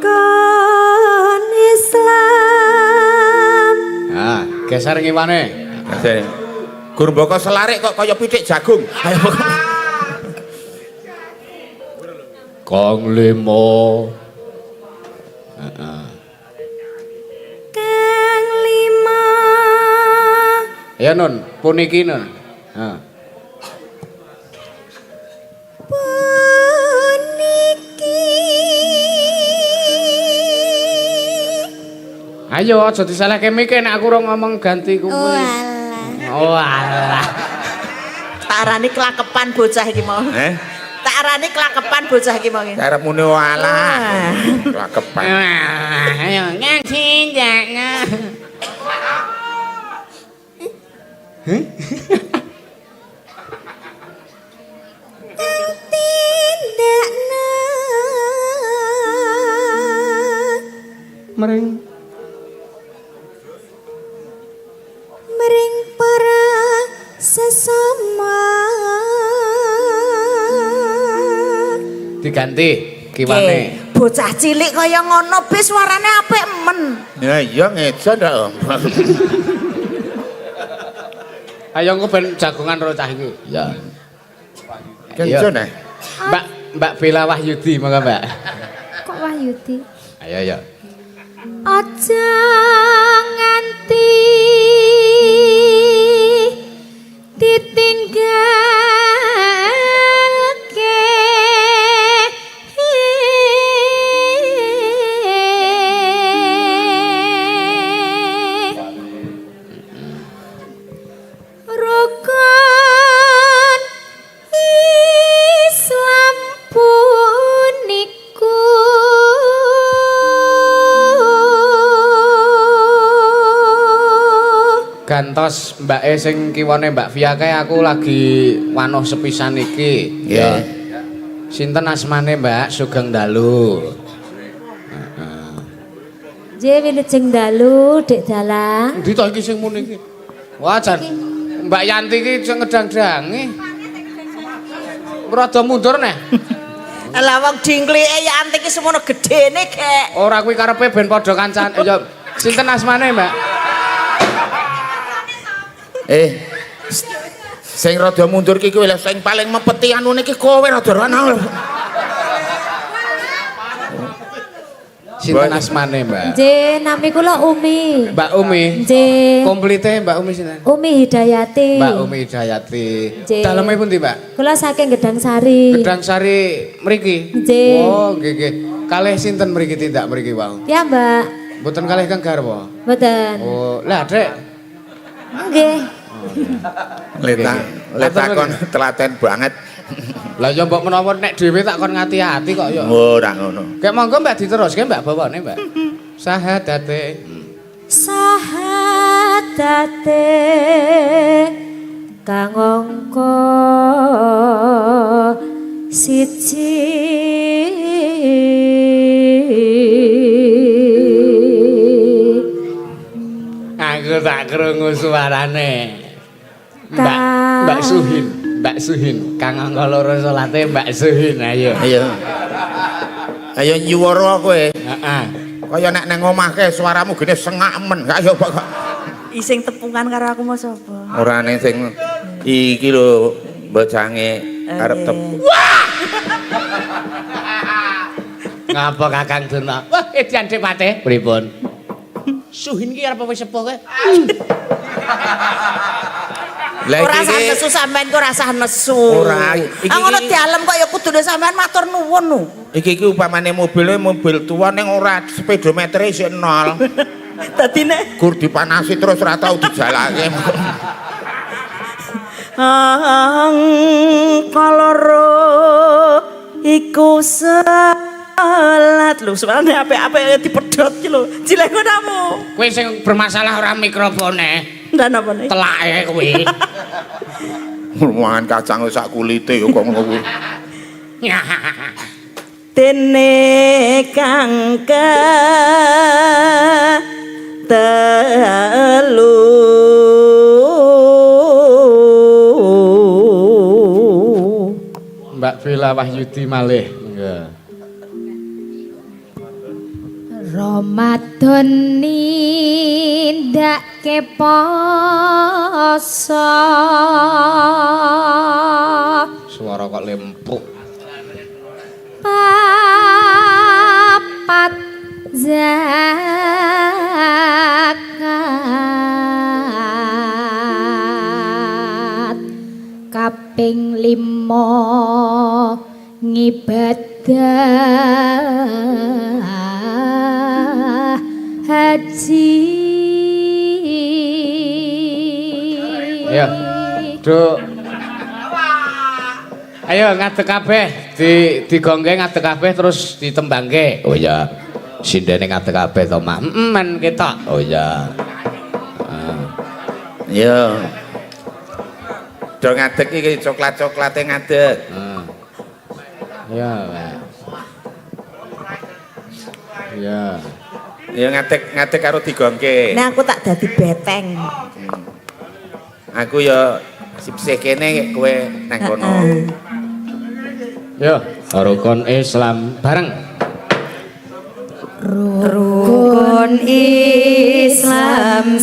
Rukun Islam. Ah, geser ngiwane. Geser. Gur mboko selarik kok kaya pitik jagung. Ayo. Kong limo. Heeh. Kang lima. Ya Nun, puniki Nun. Heeh. Puniki. Ayo aja disalahke mike nek aku ora ngomong ganti kuwi. Oh alah. Oh alah. Tak arani kelakepan bocah iki mau. Eh? Tak arani kelakepan bocah iki mau. Arep muni walah. Lakepan. Ayo ngaji jangan. Kang tindakna. Mering Mering para sesama. Diganti kiwane. Bocah cilik kaya ngono be suarane apik men. Ya iya ngejo ndak. Ayo engko ben jagongan karo cah iki. Ya. Ngejo neh. Mbak Mbak Bella Wahyudi monggo Mbak. Kok Wahyudi? Ayo ya. Aja nganti ditinggalke. Rukun Islam puniku. Gantos mbake sing kiwane Mbak Via kae aku lagi wanuh sepisan iki. Nggih. Sinten asmane Mbak? Sugeng dalu. Nggih wilujeng dalu Dik Dalang. Endi to iki sing muni iki? Wah, jan Mbak Yanti iki sing ngedang-dangi. Rada mundur neh. Lah wong dingklike ya antik iki semono gedene gek. Ora kuwi karepe ben padha kancan. Ya sinten asmane, Mbak? Eh. Sing rada mundur ki kowe lho sing paling mepeti anune ki kowe rada rono. Sinten asmane, Mbak? Nggih, nami kula Umi. Mbak Umi. Nggih. Komplite Mbak Umi sinten? Umi Hidayati. Mbak Umi Hidayati. Nggih. Daleme pundi, Mbak? Kula saking Gedang Sari. Gedang Sari mriki. Nggih. Oh, nggih nggih. Kalih sinten mriki tindak mriki wau? Ya, Mbak. Mboten kalih Kang garwa. Mboten. Oh, lah Dek. Nggih. Letakon telaten banget. Lah ya mbok menawa nek dhewe tak kon ngati-ati kok ya. Ora ngono. Kayak monggo Mbak diteruske Mbak bawane Mbak. Sahadate. Sahadate kang angka siji. Aku tak krungu suarane. Mbak Mbak Suhin, Mbak Suhin, kang angka loro salate Mbak Suhin ayo. Ayo. Ayo nyuwara kowe. Heeh. Kaya nek nang omah kae suaramu gene sengak men. Ayo kok. Ising tepungan karo aku mau sapa? Ora ning sing iki lho bocange arep tep. Wah! Ngapa Kakang Durna? Wah, edian Dik Patih. Pripun? Suhin ki arep wis sepuh kowe. Lah Ora iki usah nesu sampean kok ora usah nesu. Ora, iki- Ah ngono dalem kok ya kudune sampean matur nuwun nu. Iki iki upamane mobile mobil tua ning ora speedometere isih nol. Dadi nek Gur dipanasi terus ora tau dijalake. angka loro iku salat lho sebenarnya apik-apik dipedhot ki lho. Jileh ngonamu. Kowe sing bermasalah ora mikrofone, Ndak napa nek. telake kowe. Mangan kacang sak kulite ya kok ngono kuwi. Dene kang telu. Mbak Vila Wahyudi malih. Nggih. Ramadan nindakake poso. Suara kok lempuk. Papat zakat kaping 5 ngibadah haji. Ayo. Duk. Ayo ngadeg kabeh, di digongke ngadeg kabeh terus ditembangke. Oh iya. Sindene ngadeg kabeh to, Mak. Heeh, men ketok. Oh iya. Iya. Do ngadeg iki coklat-coklate ngadeg. Heeh. Iya, Pak. Iya. Ya ngadeg ngadeg karo digongke. Nek aku tak dadi beteng. Aku ya sipsih kene kowe nang kono. Yo, rukun Islam bareng. Rukun Islam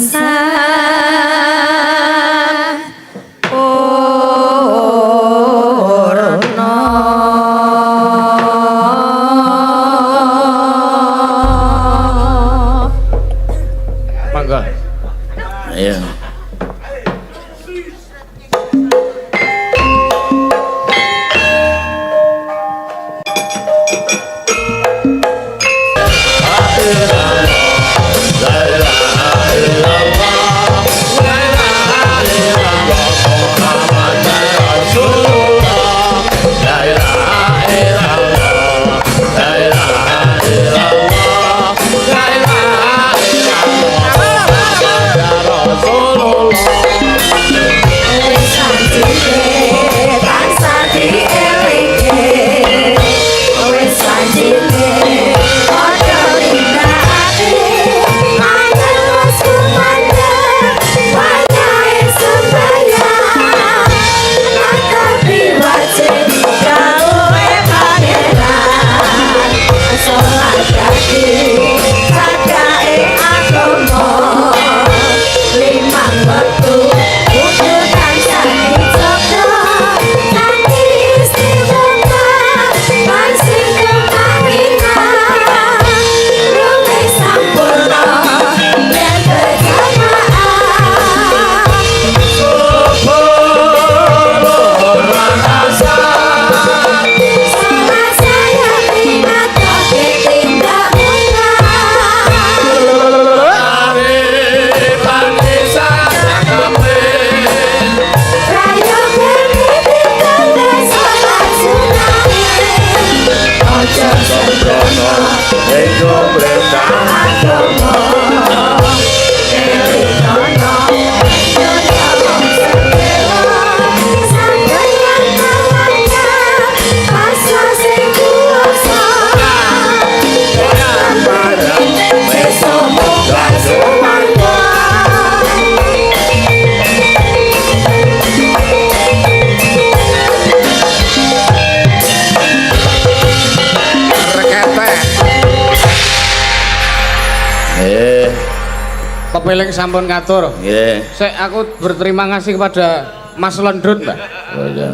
sampurna. Monggo. Ayo. La ilaha illallah. Kepeling sampun katur. Nggih. Sik aku berterima kasih kepada Mas Lendrut, Mbak. Oh iya.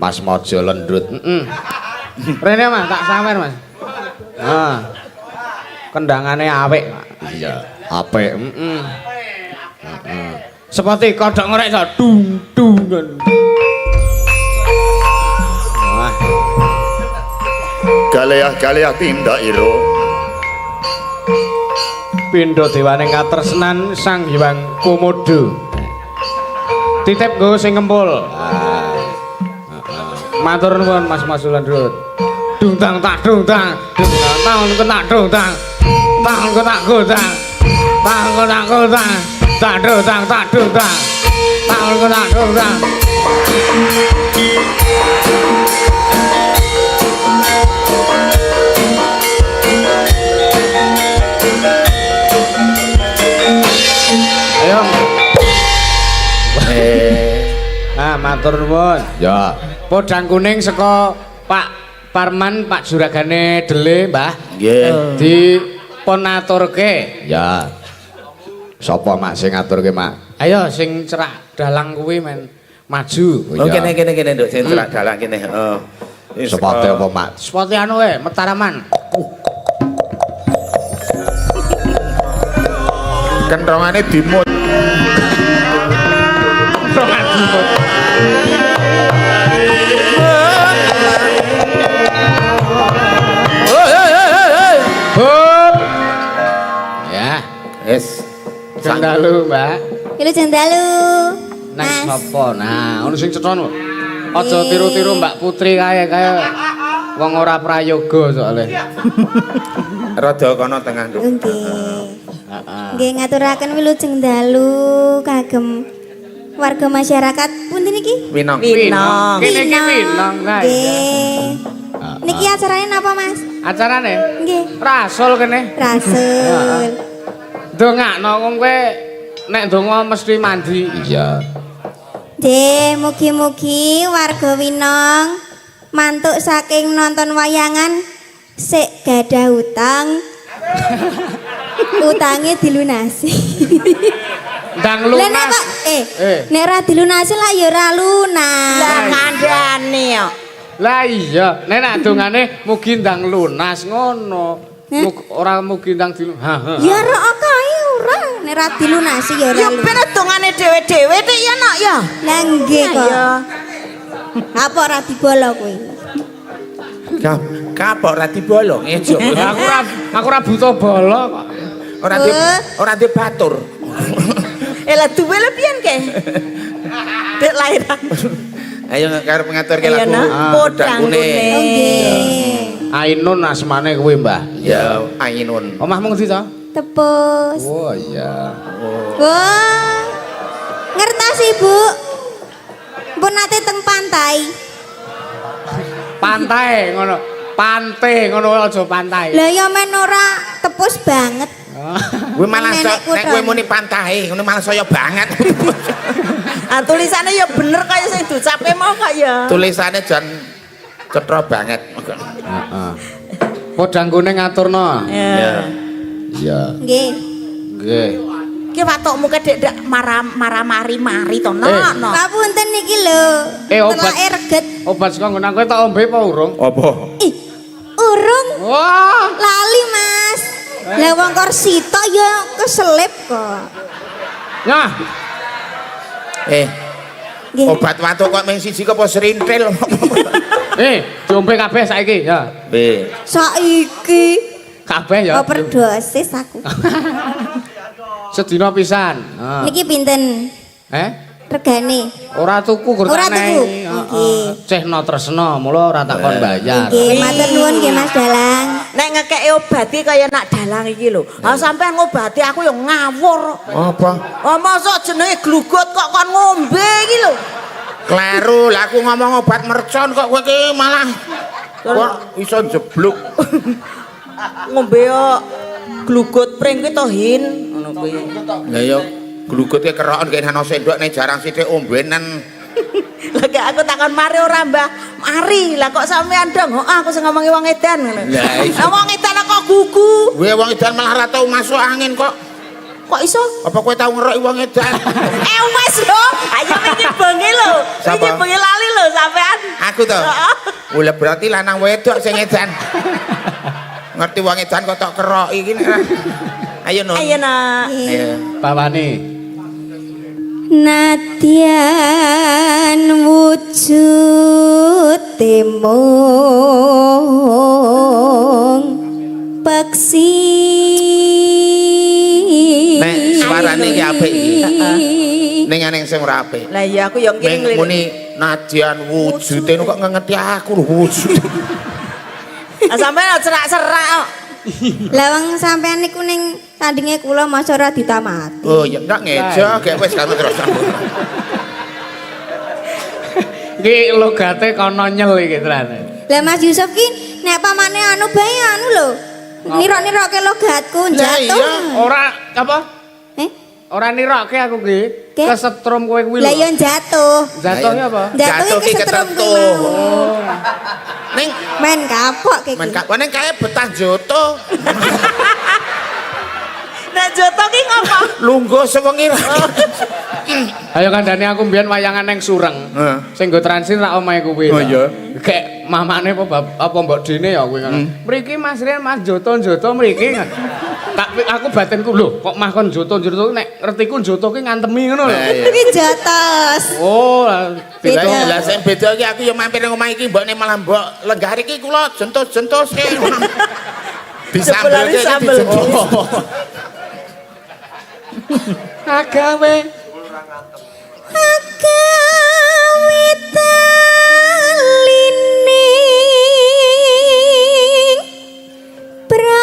Mas Mojo Lendrut. Heeh. Rene Mas, tak sawer Mas. Ah. Kendangane apik, Pak. Iya, apik. Heeh. Heeh. Seperti kodhok ngorek to, dung dung. Wah, Galeah-galeah tindak ira. pindha dewane katresnan Sang Hyang Komodo. Titip nggo sing ngempul. Matur nuwun Mas Mas Lendrut. Dung tang tak dung tang, dung tang tang tak dung tang. Tang tak tang. Tang tak tang. Tak dung tang tak dung tang. Tang tak dung tang. Ayo. Ah, matur nuwun. Ya. Podang kuning saka Pak Parman, Pak juragane Dele, Mbah. Nggih. Diponaturke. Ya. Sapa Mak sing ngaturke, Mak? Ayo sing cerak dalang kuwi men maju. Oh kene kene kene nduk sing cerak dalang kene. Heeh. Sepate apa, Mak? Seperti anu eh, Mataraman. Kenthongane dimut. Kenthongan dimut. Hup. Ya, Wis. Jeng dalu, Mbak. Wilujeng dalu. Nang Mas. sapa? Nah, ono sing cetha no. Aja tiru-tiru Mbak Putri kae kae wong ora prayoga soalnya. Rada kono tengah nduk. Nggih. Nggih ngaturaken wilujeng dalu kagem warga masyarakat pundi niki? Winong. Winong. Kene iki Winong kae. Nggih. Niki acarane napa, Mas? Acarane Nggih. Rasul kene. Rasul. Ndongakno wong kowe nek ndonga mesti mandi. Iya. Nggih, mugi-mugi warga Winong mantuk saking nonton wayangan sik gadah utang. Utange dilunasi. Ndang Lah nek lunas. kok Eh. nek ora dilunasi lah ya ora lunas. Lah kandhane yo. Lah iya, nek nak dongane mugi ndang lunas ngono. Hah? Ora mugi ndang dilu. Ha ha. Ya ora kae ora, nek ora dilunasi ya ora Ya ben lunas. dongane dhewe-dhewe dik ya nak ya. Lah nggih kok. Ya. Apa ora dibolo kuwi? Kapok ora dibolong ejo. Aku ora buta bala kok. Ora di ora di batur. Eh lah duwe lho piyen ke? Dek lahiran. Ayo karo ngaturke Ayo lagu. nak, Podang Podang Kuning. Kuning. Oh nggih. Ainun asmane kuwi, Mbah. Ya, Ainun. Omahmu ngendi to? Tepus. Oh iya. Wah. Ngertos Ibu. Pun nate teng pantai. Pantai ngono. Pantai ngono aja pantai. Lah ya men ora tepus banget. Kuwi malah Nenekku nek kowe dong. muni pantai, ngono malah saya banget. Ah tulisane ya bener kaya sing diucapke mau kok ya. Tulisane jan cetha banget. Heeh. Podang kuning ngaturno. Ya. Iya. Nggih. Nggih. Ki watokmu kedek dek maramari mari to Eh. nok nok. Papunten niki lho. Obat. Telake reget. Obat saka nggon aku tak ombe apa urung? Apa? Ih, urung Wah. lali, Mas. Lah wong kor sitok ya keselip kok. Nyah. Eh, Nggih. obat watuk kok mung siji apa serintil? Diombe kabeh saiki ya. Be. Saiki Kabeh ya. overdosis aku. Sedina pisan. Heeh. Niki pinten Eh? regane? Ora tuku gur Ora tak tuku? nehi. Heeh. Nggih. Cehno tresno, mula ora tak kon bayar. Nggih, matur nuwun nggih Mas Dalang. Nek ngekeki obat iki kaya nak dalang iki lho. Ha sampean ngobati aku ya ngawur. Apa? Oh mosok jenenge glugut kok kon ngombe iki lho. Kleru, lah aku ngomong obat mercon kok kowe iki malah kok iso jeblok. Ngombe yo glugut pring kuwi to Hin ngono kuwi. Lah ya glugut ki kerokan kene ana sendok nek jarang sithik ombenan. Lah gak aku takon mari ora Mbah. Mari. Lah kok sampean dong? Heeh aku sing ngomongi wong edan ngono. Lah, iya. Lah wong edan kok gugu. Kowe wong edan malah ora tau masuk angin kok. Kok iso? Apa kowe tau ngeroki wong edan? Eh wes lho, ayo wingi bengi lho. Sapa? Wingi bengi lali lho sampean. Aku to. Lah berarti lanang wedok sing edan. Ngerti wong edan kok tok keroki iki nek. Ayo Nun. Ayo nak. Ayo. Bawane. Nadyan wujud mung peksi. Nek suarane iki apik iki. Ning aneng sing ora apik. Lah iya aku yo Ning ngiling. muni nadyan wujude kok ngengeti aku lho wujud. Lah sampean cerak-cerak kok. Lah wong sampean niku ning tandinge kula masa ora ditamati. Oh ya enggak ngejo gek wis kamu terus. Iki logate kono nyel iki tenan. Lah Mas Yusuf ki nek pamane anu bae anu lho. Nirok-niroke logatku Lah jatuh. iya. Ora apa? Eh? Ora nirokke aku ki. Ke? Kesetrum kowe kuwi lho. Lah yo jatuh. Jatuh apa? Jatuh Jatuh ki ki kesetrum kuwi ketetuh. mau. Ning Men kapok ki. men ning kae betah joto. Nek joto ki ngopo? Lungguh sewengi. Ayo kandhane aku mbiyen wayangan nang Sureng. Heeh. Sing nggo transit rak omahe kuwi. Oh iya. Kayak mamane apa apa mbok dene ya kuwi ngono. Mriki Mas Rian Mas Joto-joto mriki. Tak aku batinku lho kok mah kon joto-joto nek ngertiku joto ki ngantemi ngono lho. Lah iya. Kuwi jotos. Oh, lah, Beda. Lah lah sing beda iki aku ya mampir nang omah iki mbokne malah mbok lenggah iki kula jentus-jentuske. Disambelke iki sambel. dijentus. Agawe. Agawe talining prangta.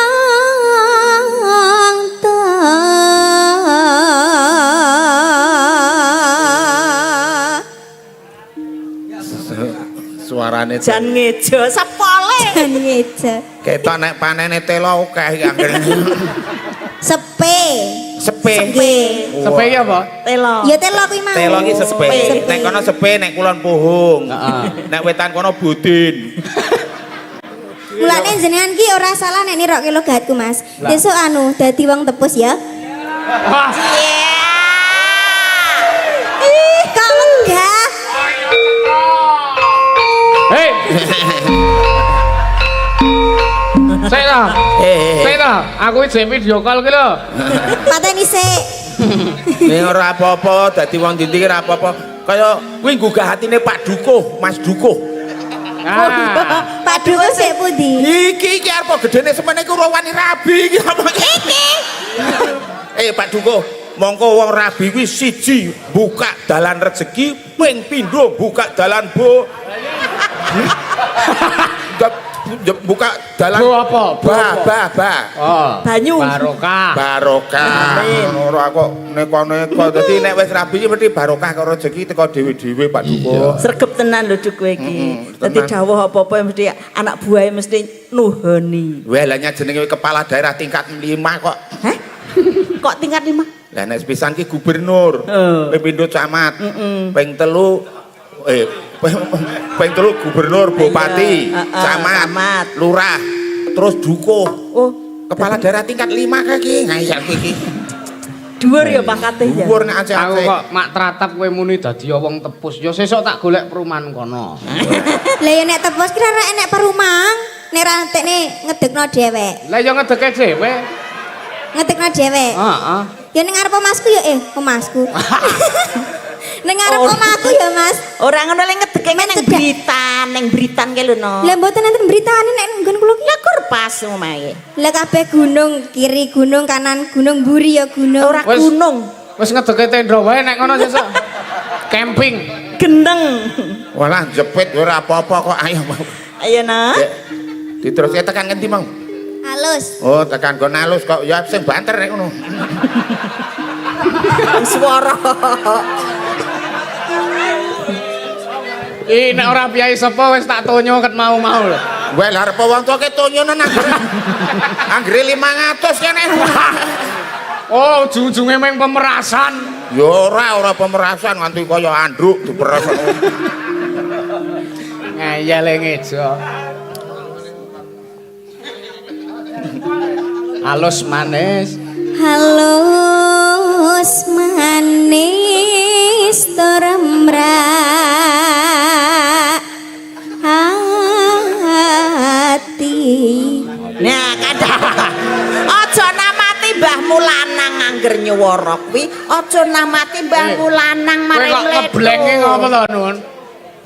Suarane Jan ngejo sepole. Jan ngeja. ketok nek panene telo akeh iki anggere. Sepe. Sepe. Nggih. Sepe iki apa? Telo. Ya telo kuwi mau. Telo iki sepe. Sepe. Nek kono sepe, nek kulon puhung. Heeh. Nek wetan kono budin. Mulane jenengan ki ora salah nek nirokke logatku, Mas. Besok anu dadi wong tepus ya. Wah, Ih, kok megah? hei. Sik ta. Sik ta, aku iki video call ki lho. Pateni sik. Ning ora apa-apa, dadi wong ndi ora apa-apa. Kaya kuwi nggugah hatine Pak Dukuh, Mas Dukuh. Ah. Pak Dukuh sik pundi? Iki iki arep gedene semene iku ora wani rabi iki apa iki? Pak Dukuh, mongko wong rabi kuwi siji buka dalan rezeki, ping pindho buka dalan bo. Buka dalan Bo apa? Bo Ba apa? ba ba. Oh. Banyu. Barokah. Barokah. Ora kok neko-neko. Dadi nek wis rabi iki mesti barokah karo rezeki teko dhewe-dhewe Pak Dukuh. Sregep tenan lho Duk kowe iki. Dadi tenan. dawuh apa-apa mesti anak buahe mesti nuhoni. Wah, lah jenenge kepala daerah tingkat 5 kok. Heh? Kok tingkat 5? Lah nek sepisan ki gubernur, Heeh. ping pindho camat, ping telu ping telu gubernur, bupati, Iya, heeh, camat, camat. lurah, terus dukuh. Oh, Kepala daerah tingkat 5 kae iki, ngayal kowe iki. dhuwur ya pangkate ya. Dhuwur nek Aku aceh-aceh. kok mak tratap kowe muni dadi wong tepus. Ya sesuk tak golek perumahan kono. Lah ya nek tepus kira ora enek perumahan, nek ra entekne ngedekno dhewek. Lah ya ngedeke dhewe. Ngedekno dhewek. Heeh. Ya ning ngarep omasku ya omasku. Ning ngarep omahku ya, Mas. Ora ngono le ngedeke Men ning cedak. Britan, ning Britan ke lho no. Lah mboten enten beritane nek nggon kula ki. Lah kur pas omahe. Lah kabeh gunung, kiri gunung, kanan gunung, mburi ya gunung. Ora Wes. gunung, Wis ngedeke tenda wae nek ngono sesuk. Camping. geneng. Walah jepit ora apa-apa kok ayo. Ayo nak. Dek, Diteruske tekan ngendi mau? Halus. Oh, tekan nggon alus kok ya sing banter nek ngono. Swara. Ih nek ora piyai sapa wis tak tonyo ket mau-mau lho. Wah, lah arep wong tuake tonyono nang. Anggere 500 kene. Oh, ujung-ujunge meng pemerasan. Ya ora, ora pemerasan nganti kaya andruk diperas. Ngeyel ngejo. Halus manis. Halus manis tur mrak hati. Nah, kadang aja namati mbahmu lanang angger nyuwara kuwi, aja namati mbahmu lanang Kowe mare kok ngeblenge ngopo to, Nun?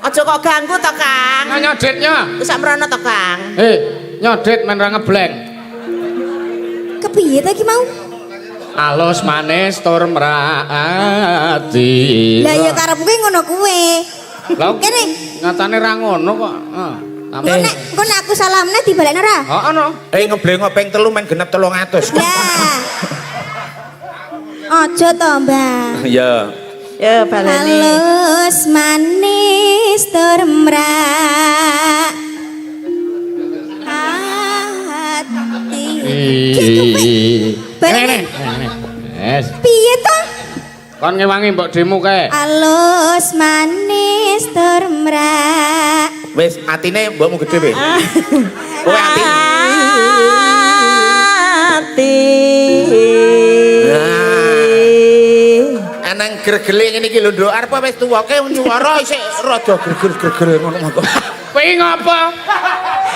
Aja kok ganggu to, Kang. Nah, nyodetnya. Wis sak mrono to, Kang. Eh, nyodet men ra ngebleng. Kepiye ta ki mau? Alus manis tur mrati. Lah ya karepku ki ngono kuwe. Lah Kene. Nyatane ra ngono kok. Heeh. Engko nek aku salamne dibalekno ora? Heeh no. Eh ngebleng ping 3 men genep 300. Lah. Aja to, Mbah. Iya. Ya baleni. Halus manis tur mrak hati. Ngene. Yes. Piye to? Kon ngewangi mbok demo kae. Alus manis tur mrak. Wis atine mbokmu gedhe wis. Kowe ati. Ati. Eneng gregele ngene iki lho, Nduk. Arep wis tuwake nyuwara isih rada gregel-gregel ngono kok. Kowe iki ngopo?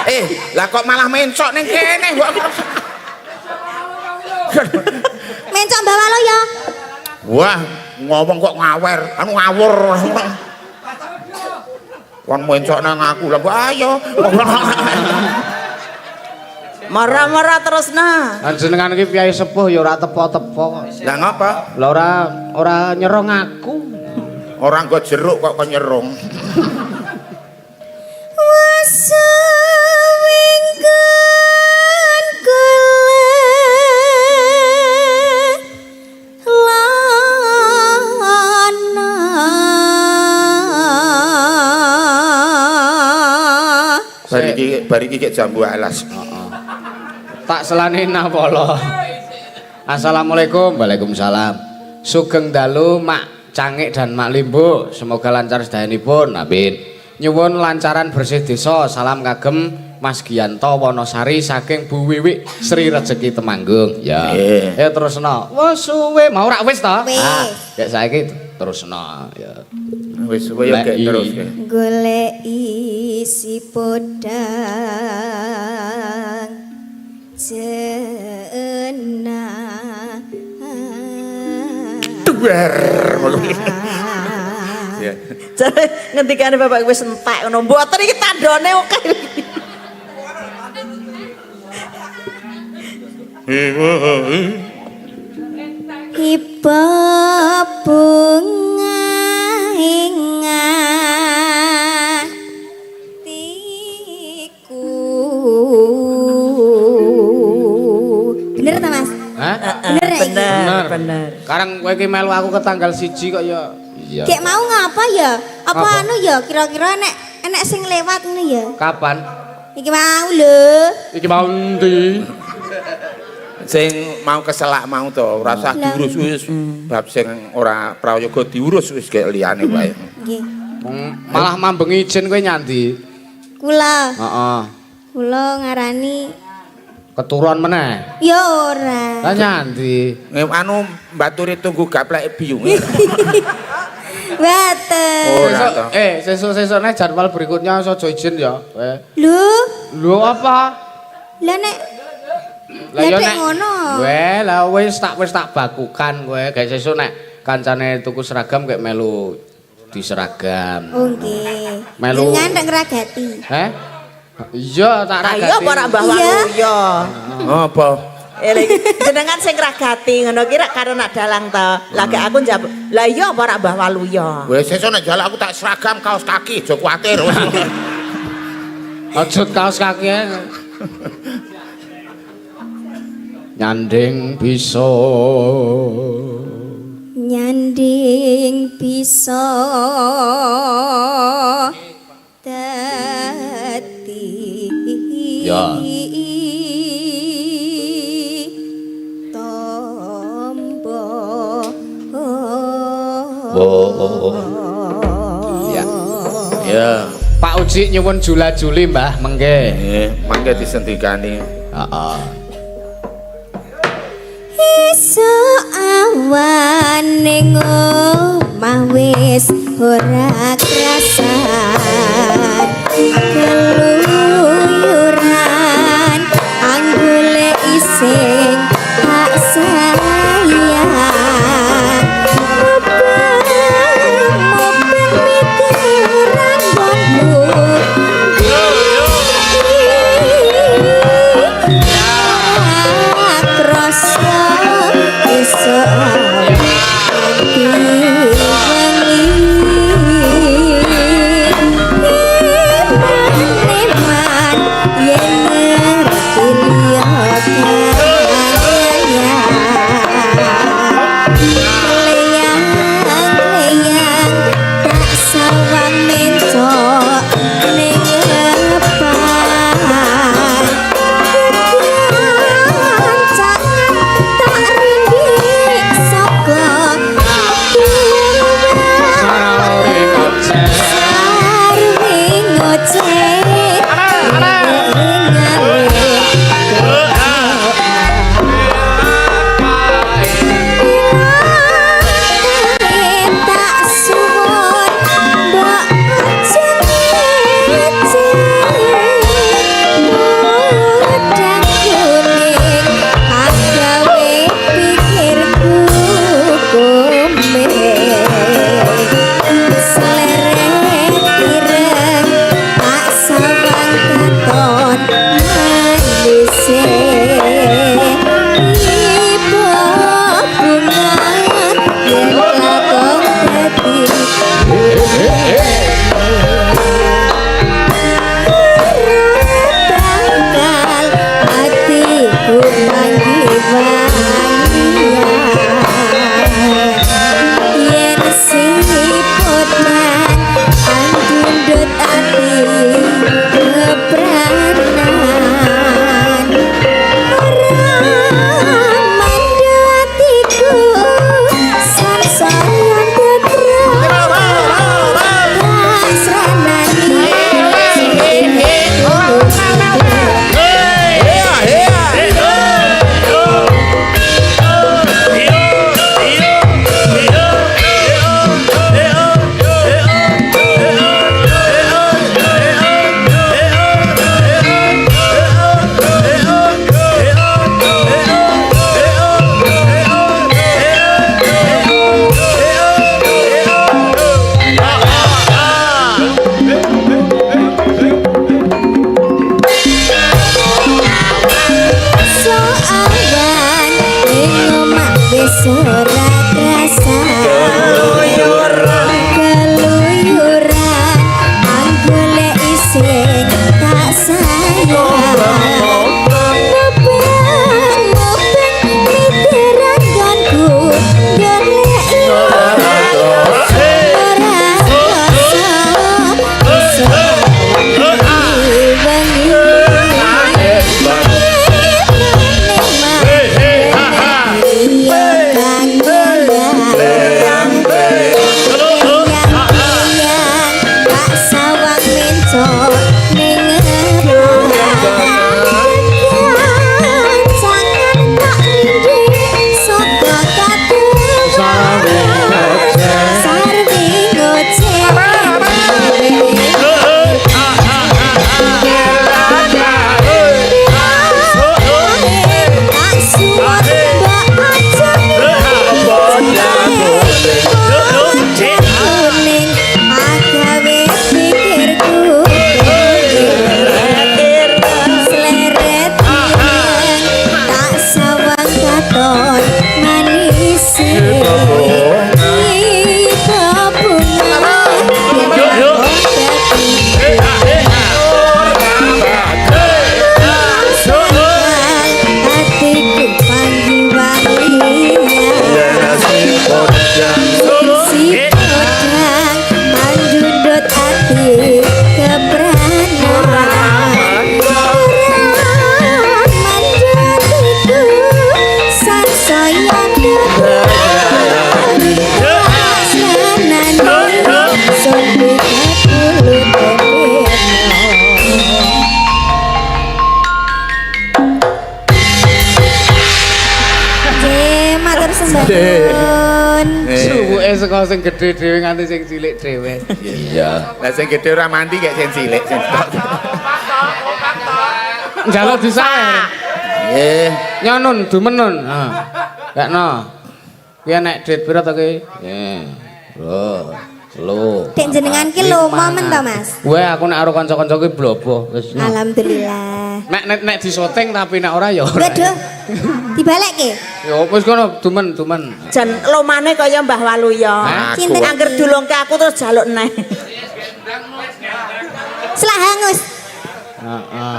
Eh, lah kok malah mencok ning kene kok. Mencok Mbah Walo ya. Wah, ngomong kok ngawer, anu ngawur. Kon mencok nang aku lah, mbok ayo. Mara-mara terus nah. Lan jenengan iki piyai sepuh ya ora tepo-tepo kok. Lah ngapa? Lah ora ora nyerong aku. Ora nggo jeruk kok kon nyerong. Wasuwingkun kula lana. Bar iki kek jambu alas. Tak selane nawala. Assalamualaikum. Waalaikumsalam. Sugeng dalu Mak Cangik dan Mak Limbo. Semoga lancar sedayanipun. Amin. Nyuwun lancaran bersih desa. Salam kagem Mas Gianto Wonosari saking Bu Wiwik Sri Rezeki Temanggung. Ya. Nggih. Ya terusno. Wes suwe mau rak wis to? Wis. Ah, ya saiki terusno ya. Wis suwe ya gek terus. Golek isi podang jenah. Duer. Ya. Jare ngendikane bapak wis entek ngono. Mboten iki tandone akeh. Iba bunga ing atiku. Bener ta, Mas? Hah? Bener ya iki? Bener, bener. Sekarang kowe iki melu aku ke tanggal 1 kok ya. Iya. Gek mau ngapa ya? Apa Apa? anu ya kira-kira nek enek sing lewat ngono ya? Kapan? Iki mau lho. Iki mau endi? Sing mau keselak mau to, ora usah Lah. diurus wis. Bab sing ora prayoga diurus wis gek liyane wae. Nggih. Malah mambengi izin kowe nyandi. Kula, Heeh. kula ngarani Keturun meneh. ya ora. Lah nyandi. Anu mbaturi tunggu gaplek biyunge. Mboten. Ora Sesuk to. sesuk-sesukne jadwal berikutnya aja izin ya. Kowe. Lho, Lho apa? lah nek Lah ya Lah, nek ngono. Weh, lah wis tak bakukan kowe. Gawe sesuk nek kancane tuku seragam kayak melu di seragam. Oh nggih. Melu. Jenengan tak ngragati. Heh? Iya, tak Lah ragati. iya apa rak Mbah Iya. Waluyo? Apa? Eling jenengan sing ngragati ngono ki rak karo nak dalang to. Lah gek aku njawab, lah iya apa rak Mbah Waluyo? Wis sesuk nek jaluk aku tak seragam kaos kaki, aja kuwatir. Aja kaos kaki ae. Nyanding bisa. Nyanding bisa dadi Ya. tombo. Oh. Ya. Ya. Pak Uji nyuwun jula-juli Mbah mengke. Nggih, mangke disendikani. Heeh. Esuk awan ning omah wis ora krasan keluyuran anggule ising tak sayang mubeng miteran nggonku. Krasa esuk awan eman yen ngerti liya kleyang-kleyang tak sawang mencok ning ngepan kekancangan tak rindik saka sarwi ngoceh. Tak suwun mbok aja ngece podang kuning agawe pikirku komeng seleret ireng tak sawang katon manise ibu bunga yen lakon dadi bakal atiku manggih yen sipotan andundut ati kepranan ora mandatiku sansaya kasranani. Soawan ing omah wis ora krasa keluyuran anggole ising tak sayang mubeng mubeng miteran nggonku goleki ora krasa esuk wengi. Kuning agawe pikirku sleret ireng tak sawang katon manise ibu bunga yen dadi atiku panggi walian si podang mandundut ati kepranan ora mandatiku sansaya asranane sopi kapulut tempe. Saka sing gedhe dhewe nganti sing cilik dhewe. Iya. Lah sing gedhe ora mandi kayak sing cilik sing tok. Njaluk disawer. Nggih. Nyonun dumenun. Ha. Kekno. Kuwi enek duit pira to ki? Nggih. Lho. Lho. Dek jenengan ki lomo men to, Mas? Weh aku nek karo kanca-kanca ki blobo wis. Alhamdulillah. Nek nek nek disoting tapi nek ora ya ora. Waduh. Dibalekke. Ya wis kono dumen dumen. Jan lomane kaya Mbah Waluyo. Hah? Aku. Cinten Angger dulungke aku terus jaluk neh. Selak hangus. Heeh.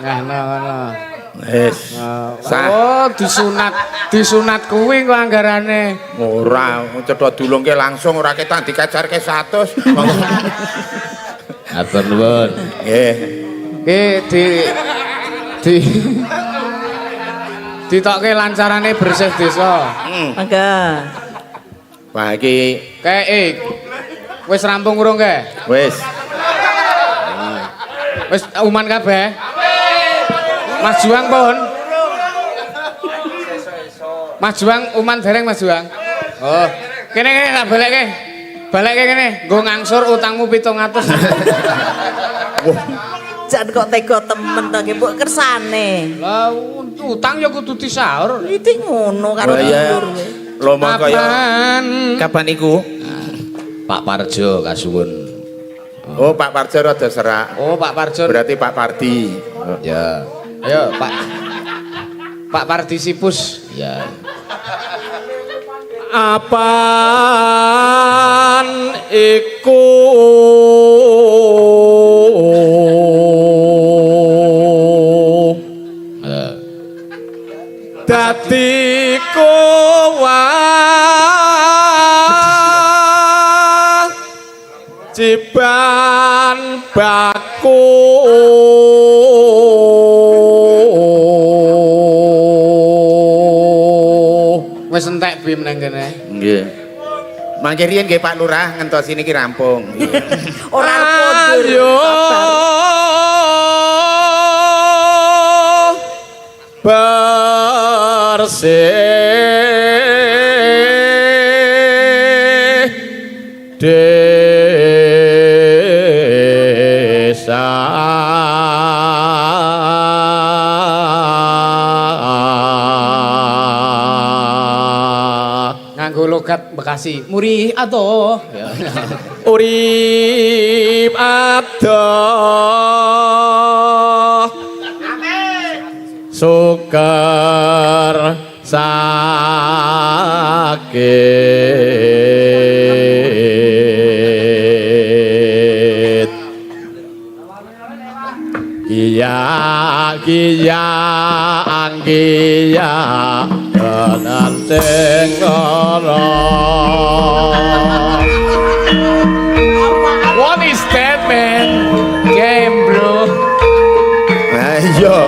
Nah, nah, nah. Wis. Sah. Oh, disunat, disunat kuwi kok anggarane. Ora, cetha dulungke langsung ora ketan dikacarke 100. Monggo. Matur nuwun. Nggih. Ki di di ditokke lancarane bersih desa. Monggo. Wah iki Kae wis rampung urung kae? wis. Wis uman kabeh? Mas Juang pun. Mas Juang uman dereng Mas Juang. Oh, kene kene tak balekke. Balekke kene, nggo ngangsur utangmu 700. Jan kok tega temen to ki mbok kersane. Lah utang ya kudu disaur. Iki ngono karo Wah, iya. dulur. Lomo kaya Kapan? kapan iku? Pak Parjo kasuwun. Oh, Pak Parjo rada serak. Oh, Pak Parjo. Berarti Pak Pardi. Ya. Ayo, Pak. Pak Pardi Sipus. Ya. Apan iku Eh. dadi kowa ciban baku. Wis entek bim nang kene. Nggih. Mangke riyen nggih Pak Lurah ngentosi niki rampung. Ora arep kondur. Ayo Sabar. bersih desa. Nganggo logat Bekasi, murih atuh. Urip adoh suker sakit. Kia kia angkia kenanteng ora. What is that man? Game bro. Lah iya.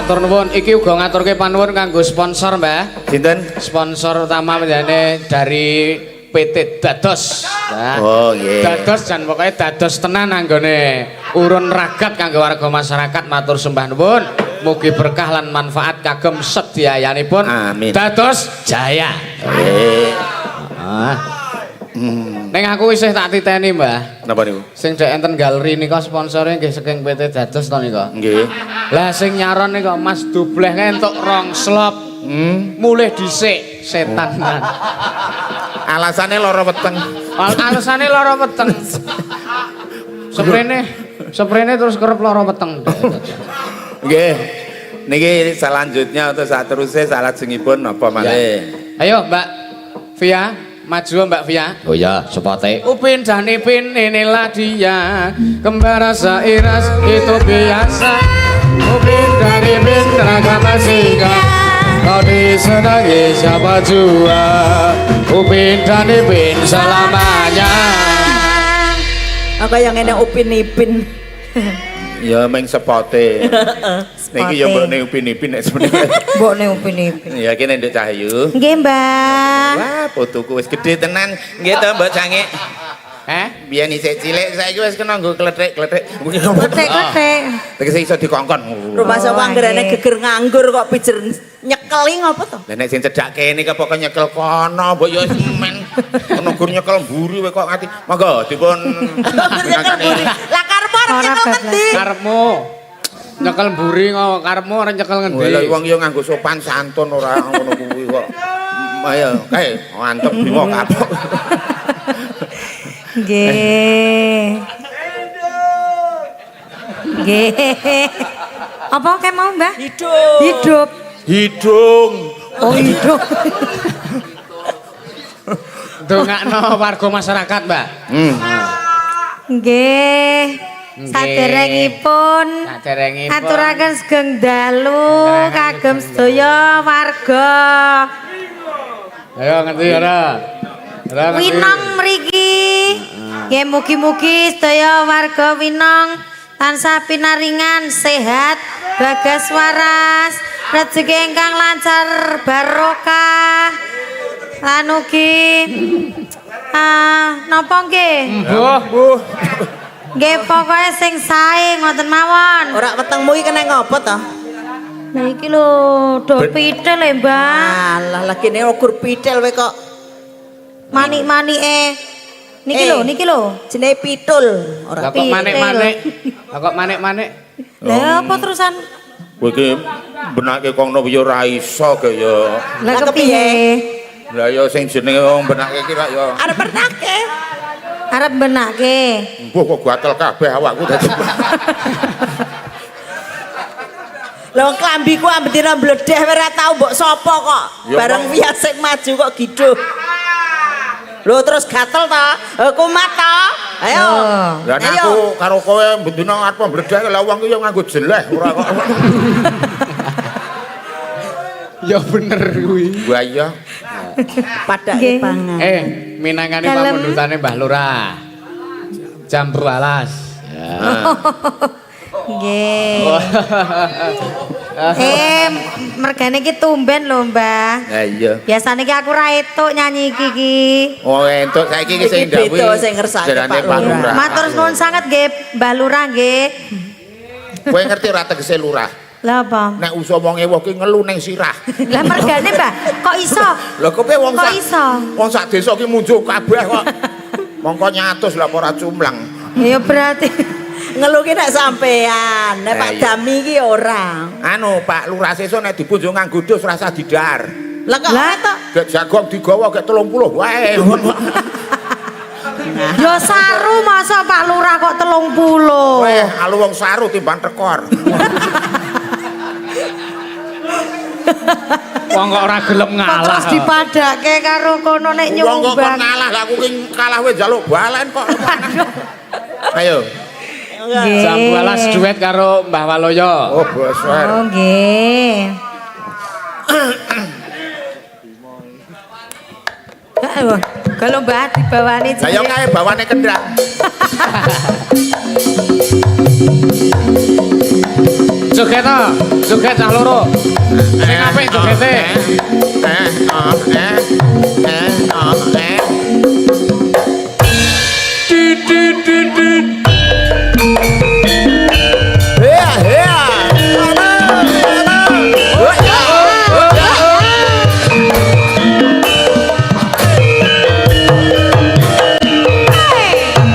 Matur nuwun. Iki uga ngaturke panuwun kanggo sponsor, Mbah. Sinten? Sponsor utama menjane dari PT Dados. Nah. Oh, nggih. Dados jan pokoke dados tenan anggone urun ragat kanggo warga masyarakat, matur sembah nuwun. Mugi berkah lan manfaat kagem sedayanipun. Amin. Dados jaya. Nggih. Ah. Ning aku isih tak titeni, Mbah. Napa niku? Sing dek enten galeri nika sponsore nggih saking PT Dados to nika. Nggih. Lah sing nyaron nika Mas Dubleh kae entuk rong slop. Mulih dhisik setan. Alasane lara weteng. Alasane lara weteng. Seprene terus kerep lara weteng. Nggih. Niki selanjutnya atau saterusé salajengipun napa malih? Ayo Mbak Via, maju Mbak Via. Oh ya, sepote. Upin dan Ipin inilah dia, kembar seiras itu biasa. Upin dan Ipin ragam singa, kau disenangi siapa jua. Upin dan Ipin selamanya. Aku yang ngene Upin Ipin. Ya meng sepote. Niki ya mbokne Upin Ipin nek sebenarnya. Mbokne Upin Ipin. Ya kene Nduk Cahyu. Nggih, Mbah. Wah, putuku wis gedhe tenan. Nggih to, Mbok Sange. Eh? Biyen isih cilik, saiki wis kena nggo klethik-klethik. Kletek-kletek. Tegese iso dikongkon. Rumah Oh, sapa anggerane nggih. geger nganggur kok pijer nyekeli ngopo to? Lah nek sing cedhak kene kok pokoke nyekel kono, mbok ya men. Ono gur nyekel mburi kowe kok ngati. Monggo dipun Nyekel mburi. Lah karepmu arep Ora nyekel bablas. ngendi? Karepmu nyekel mburi kok karepmu ora nyekel ngendi? Lha wong ya nganggo sopan santun ora ngono kuwi kok. Ayo, kae mantep bimo kapok. Nggih. Nggih. Apa kae mau, Mbah? Hidup. Hidup. Hidung. Oh, hidup. Dongakno warga masyarakat, Mbak. Nggih. Saderengipun Saderengipun. aturaken sugeng dalu kagem sedaya warga Ayo ngerti ora? Ora ngerti. Winong mriki. Nggih mugi-mugi sedaya warga Winong tansah pinaringan sehat, bagas waras, rejeki ingkang lancar barokah. Lan ugi napa nggih? Mbuh. Nggih pokoke sing sae ngoten mawon. Ora wetengmu iki kena ngopo to? Lah iki lho do pitel e, Mbak. Alah lagi ne ukur pitel we kok. Manik-manike. Niki lho, niki lho. Jenenge pitul Lah ora. kok manik-manik? Lah kok manik-manik? Lah apa terusan? Kowe iki benake kono ya ora iso kaya. Lah kepiye? Lah ya sing jenenge wong benake iki rak ya. Arep benake. Arep benake. Mbuh kok gatel kabeh awakku dadi. Lah wong klambiku ambedina mbledeh ora tau mbok sapa kok. Ya, Bareng wong- piye sing maju kok giduh. Lho terus gatel ta? Kumat ta? Ayo. Lah nek aku karo kowe bendina arep mbledeh lah wong ki ya nganggo jeleh ora kok. Ya bener kuwi. Wah iya. Padake pangan. Minangkane Dalem. pamundhutane Mbah Lurah. Jam 12. Ya. Nggih. Mergane iki tumben lho, Mbah. Lah iya. Biasane iki aku ra entuk nyanyi iki iki. Oh entuk saiki iki sing Iki beda ndhawuhi sing ngersake jarane Pak Lurah. Matur nuwun sanget nggih, Mbah Lurah nggih. Kowe ngerti ora tegese lurah? Lah apa? Nek usah wong ewoh ki ngelu ning sirah. Lah mergane, Mbah, kok iso? Lah kowe wong Kok sak iso? wong sak desa ki munjuk kabeh kok. Mongko nyatus lah ora cumlang. Ya berarti Ngelu ki nek sampean, nek Pak Lah, iya. Dami ki ora. Anu Pak Lurah sesuk nek dipunjung nganggo dus rasa didar. Lah kok Lah. ora to? Gek jagong digawa gek 30 wae. Ya saru masa Pak Lurah kok 30. Weh, alu wong saru timbang tekor. Wong kok ora gelem Kok ngalah. terus dipadake karo kono nek Wong kok kon nyumbang. ngalah lah aku ki kalah wae njaluk balen kok. Ayo. Nggih. Jam 12 duet karo Mbah Waloyo. Oh, boswer. Oh nggih. Ayo, kalau Mbah dibawani Lah yo kae bawane kendang. Joget to. Joget cah loro. Sing apik jogete.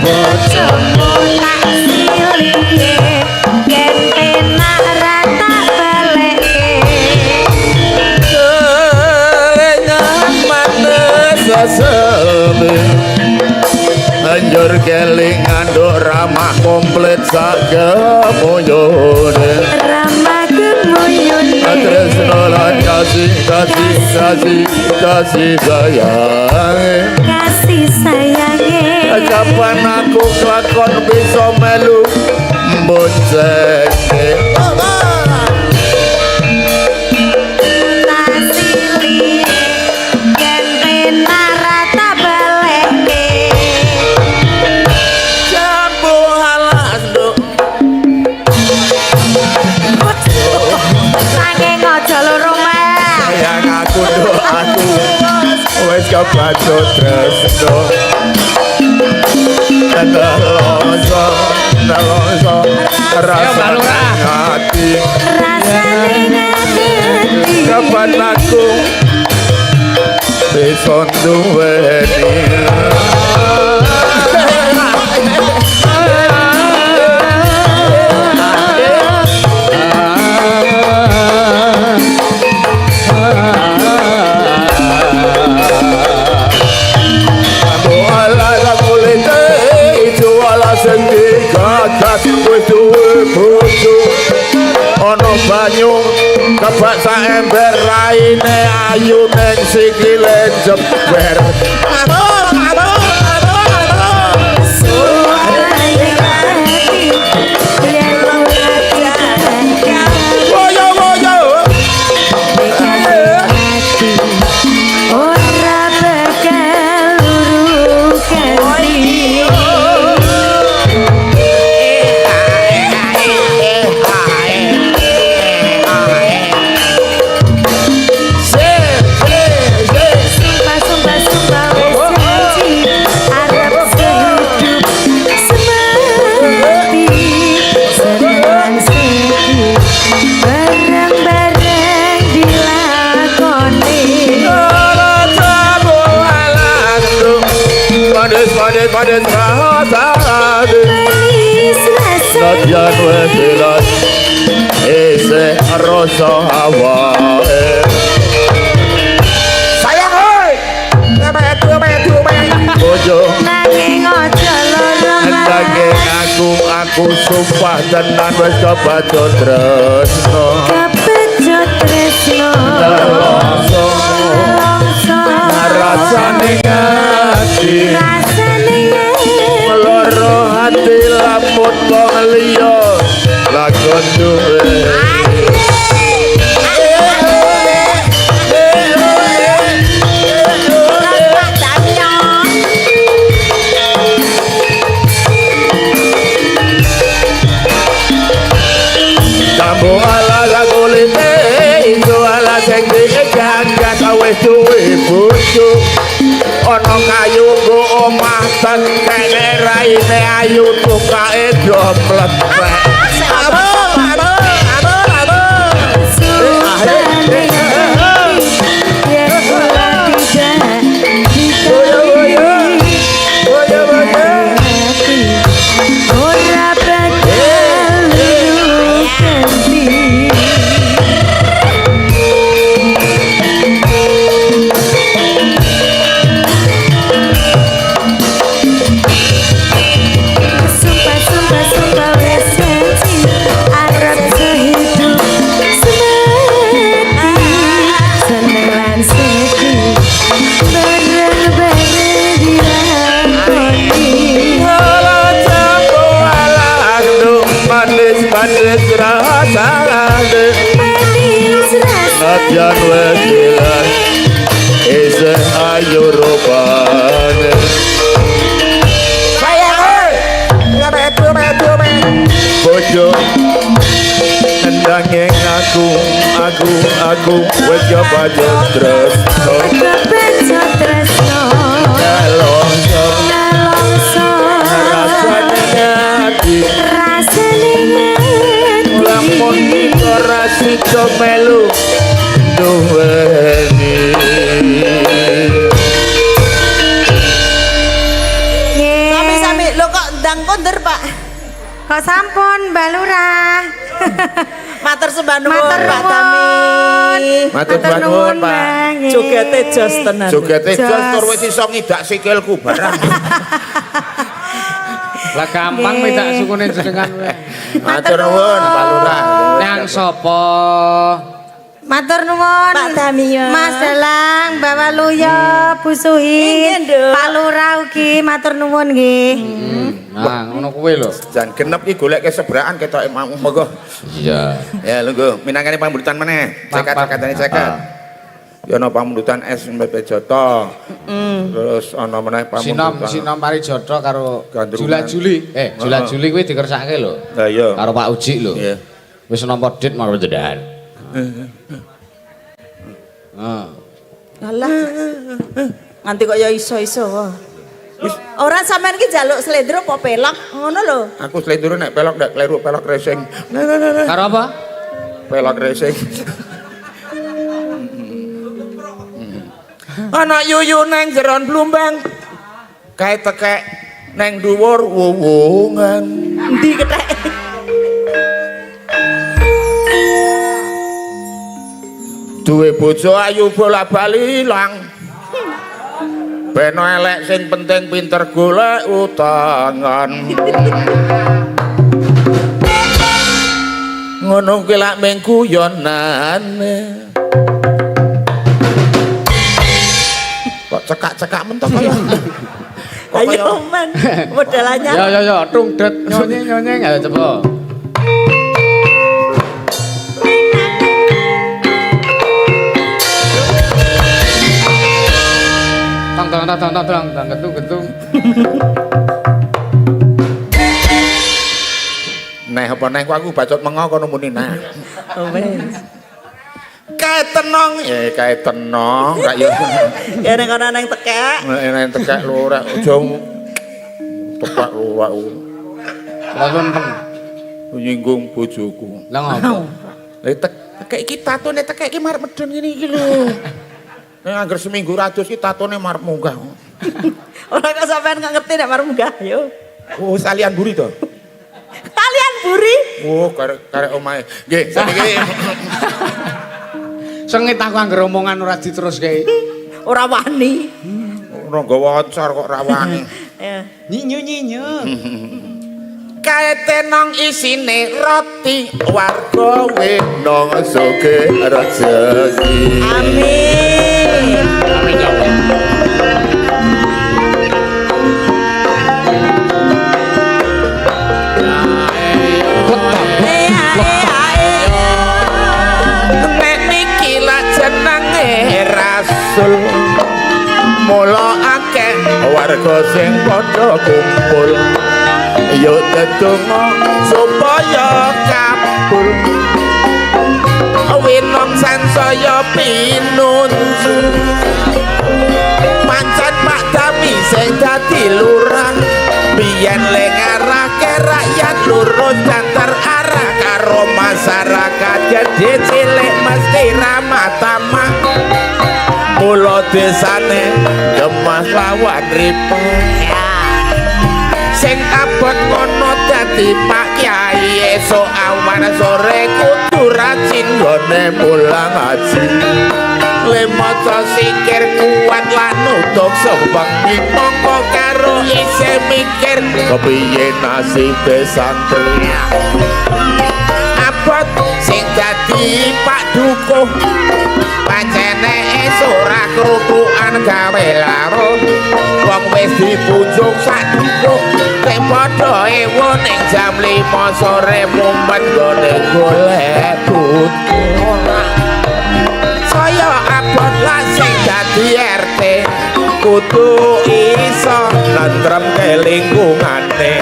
Bojomu tak silihe yen penak ra tak balekke. Kelengan manis sesele. Anjur kelingan nduk ramah komplit sak gemoyone. Ramah gemuyune. Tresno lan kasih kasih kasih kasih sayang. Kasih sayange. Kapan aku kelakon bisa melu boncengke. Tak silihe yen penak ra tak balekke. Jambu alas nduk. Nanging aja loro Mas. Sayang aku nduk aku wis kebacut tresno. Nelongso, nelongso, Ayo, Mbak Lurah. ati. Rasane ngati. Kapan aku bisa duweni. Ala kulite ijo ala sing digagas wis duwe bojo. Ana banyu kebak sak ember raine ayu ning sikile jember. Woyo woyo. Ora bakal luru ganti. Sumpah sumpah sumpah wis janji arep sehidup semati. Seneng sedih bareng-bareng dilakoni. Ala alas Manis manis manis rasane. Manis rasane. Nadyan wis jelas isih rasa awake. Sayang hoi. Bojo Nanging aja loro Mas. nanging aku sumpah tenan wis kebacut tresno. Kepecut tresno. Nelongso Nelongso. rasane ngati. Rasane ngati. Loro hati lamun wong liya lakon duwe. Jambu ala kulite ijo ala sing digagas wis duwe bojo. Ana kayu nggo omah tengkene raine ayu tukake do mlebek. Sumpah yen kula tidak dikawini. Hati ora bakal luru ganti. Sumpah sumpah sumpah wis janji arep sehidup semati. Seneng lan sedih bareng-bareng dilakoni. Ala jambu ala manis manis rasane. Manis rasane. Nadyan wis jelas isih ayu rupane. Sayang hoi. Bojo Nanging aku aku aku wis kebacut tresno. Kebejo tresno. Nelongso Nelongso. Rasane ati. Rasane Lamun ati. ora sida melu duweni. Nggih. Sami-sami lho kok ndang kondur, Pak. Kok sampun Mbak Lurah. Matur sembah nuwun Matur Pak nuwun. Tami. Matur nuwun, Pak. Mbak. Nggih. Jogete jos tenan. Jogete jos Jos. tur wis iso ngidak sikilku barang. Lah gampang Nggih. minta sukune jenengan wae. Matur nuwun Pak Lurah. Nyang sapa? Matur nuwun. Pak Tami ya. Mas Dalang, Mbak Waluyo, Bu Suhin, Inggih, Nduk. Pak Lurah ugi matur nuwun nggih. Nah, ngono kuwi lho. Jan genep iki golek kesebrakan ketoke mau monggo. Iya. Ya lungguh, minangkane pamundhutan meneh. Cekat cekatane cekat. Ya ana pamundhutan SMP Joto. Terus ana meneh Sinom pamundhutan. Sinom Parijoto karo Gandrungan. Jula Juli. Eh, Jula Juli kuwi dikersake lho. Lah iya. Karo Pak Uji lho. Iya. Wis nampa dit marang jenengan. Heeh. Alah. Nganti kok ya iso-iso. Wah. Ora sampean iki njaluk slendro apa pelok ngono lho. Aku slendro nek pelok nek kleru pelok racing. Nah, nah, nah, nah. Karo apa? Pelok racing. Ana yuyu neng jeron blumbang. Kae tekek neng dhuwur wuwungan. Endi kethek? Duwe bojo ayu bola-bali ilang. Beno elek sing penting pinter golek utangan. Ngono kuwi lak mung guyonane. Kok cekak-cekak mentok kaya. Kok kaya Ayo men, modal anyar. Ya ya ya, tung det nyonye nyonye ayo coba. Tang tang tang tang tang tang tang getung getung. Neh apa neh ku aku bacot mengo kono muni nah. Oh, wes. Kae tenong, kae tenong rak ya. Ya nek ana nang tekek. Nek nek tekek lho rek aja tekek lho rek. Lamun peng. Nyinggung bojoku. Lah ngopo? Lah tekek iki tatone tekek iki marep medun ngene iki lho. Nek angger seminggu ratus iki tatone marep munggah. Ora kok sampean kok ngerti nek marep munggah yo. Oh, salian buri to. Kalian buri. Oh, karek karek omahe. Nggih, saniki Sengit aku angger omongan ora diteruske. Ora wani. ora nggawa acar kok rawani. Ya. Nyinyu nyinyu. Kae tenong isine roti warga Wenong soge rejeki. Amin. Amin ya Allah. Eh, ae, ae. Nek niki lak jenenge rasul. Mula akeh Warga sing padha kumpul yo tetunggo supaya kabul. Winong sansaya pinunjul. Pancen Pak Dami sing dadi lurah biyen le ngarahke rakyat lurus dan terarah karo masyarakat gedhe cilik mesti ramah tamah. Mula desane gemah lawan ripo. Sing abot kono dadi Pak Kyai esuk awan sore kudu rajin Nggone mulang haji le maca sikir kuat lan nutuk sewengi mongko karo isih mikir kepiye nasibe santri. Abot sing dadi Pak Dukuh pancene esuk ora krutukan gawe laro wong wis dipunjung sak dukuh sing padha ewo ning jam 5 sore mumet Nggone golek butuh. Saya abot lah sing dadi RT kudu iso Nentremke lingkungane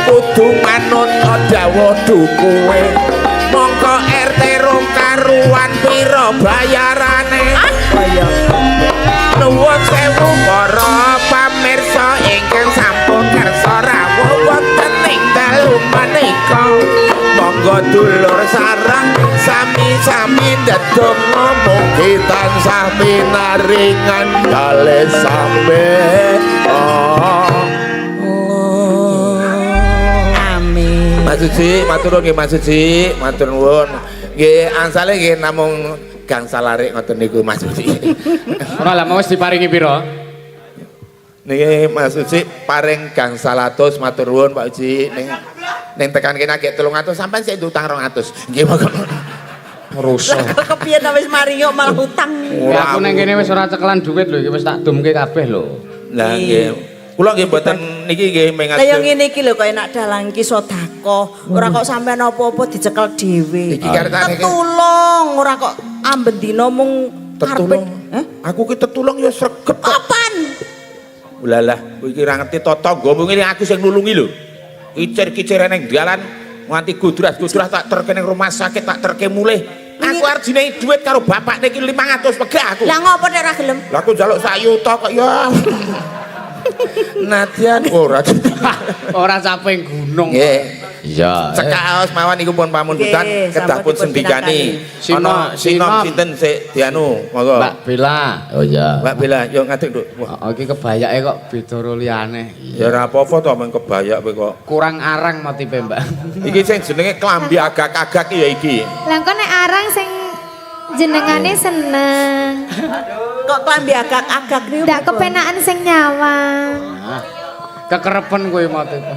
kudu manut dawuh dukuwe. Mongko RT rong karuan pira bayarane? Nuwun sewu para pamirsa ingkang sampun kersa rawuh wonten ing dalu menika. Monggo dulur sareng sami-sami ndedonga Mugi tansah pinaringan kalih sampe. Oh. Amin. Mas Suci, matur nuwun nggih Mas Suci, matur nuwun. Nggih, angsale nggih namung gangsal larik ngoten niku Mas Suci. Ora lah mau wis diparingi pira? Niki Mas Suci paring gangsal atus, matur nuwun Pak Uci. Ning ning tekan kene agek 300 sampean sik utang 200. Nggih monggo. Rusuh. Lah kok kepiye ta wis mari kok malah utang. Ya, aku ning kene wis ora cekelan duit lho, iki wis tak dumke kabeh lho. Lah nggih. Kula nggih mboten niki nggih Lah yo mengatur. ngene iki lho kok enak dalang iki sedekah. Ora kok sampean apa-apa dicekel dhewe. Iki karetane iki. Tetulung ora kok amben dina mung Tetulung. Hah? Aku ki tetulung ya sregep kok. Kapan? Lah kowe iki ora ngerti to tanggamu ngene aku sing nulungi lho. Kicir-kicir nang dalan nganti gudras-gudras tak terke ning rumah sakit tak terke mulih. Aku arep dinehi dhuwit karo bapakne iki 500 wegah aku. Lah ngopo nek ora gelem? Lah aku njaluk sak yuta kok ya. Nadyan ora. Ora caping gunung. Nggih. Iya. Cekak aos mawon niku pun pamundutan Nggih, kedah pun sampun sendikani. Sinom, Ana sinom sinom. sinten sik dianu monggo. Mbak Bella. Oh iya. Mbak Bella yo ngadeg Nduk. Wah, Oh, iki kebayake kok beda karo liyane. ya ora apa-apa to men kebayak kowe kok. Kurang arang motife, Mbak. Iki sing jenenge klambi agak-agak ya iki. Lah kok nek arang sing jenengane seneng. Kok klambi agak-agak niku? Ndak kepenaan sing nyawang. Nah, kekerepen kowe motife.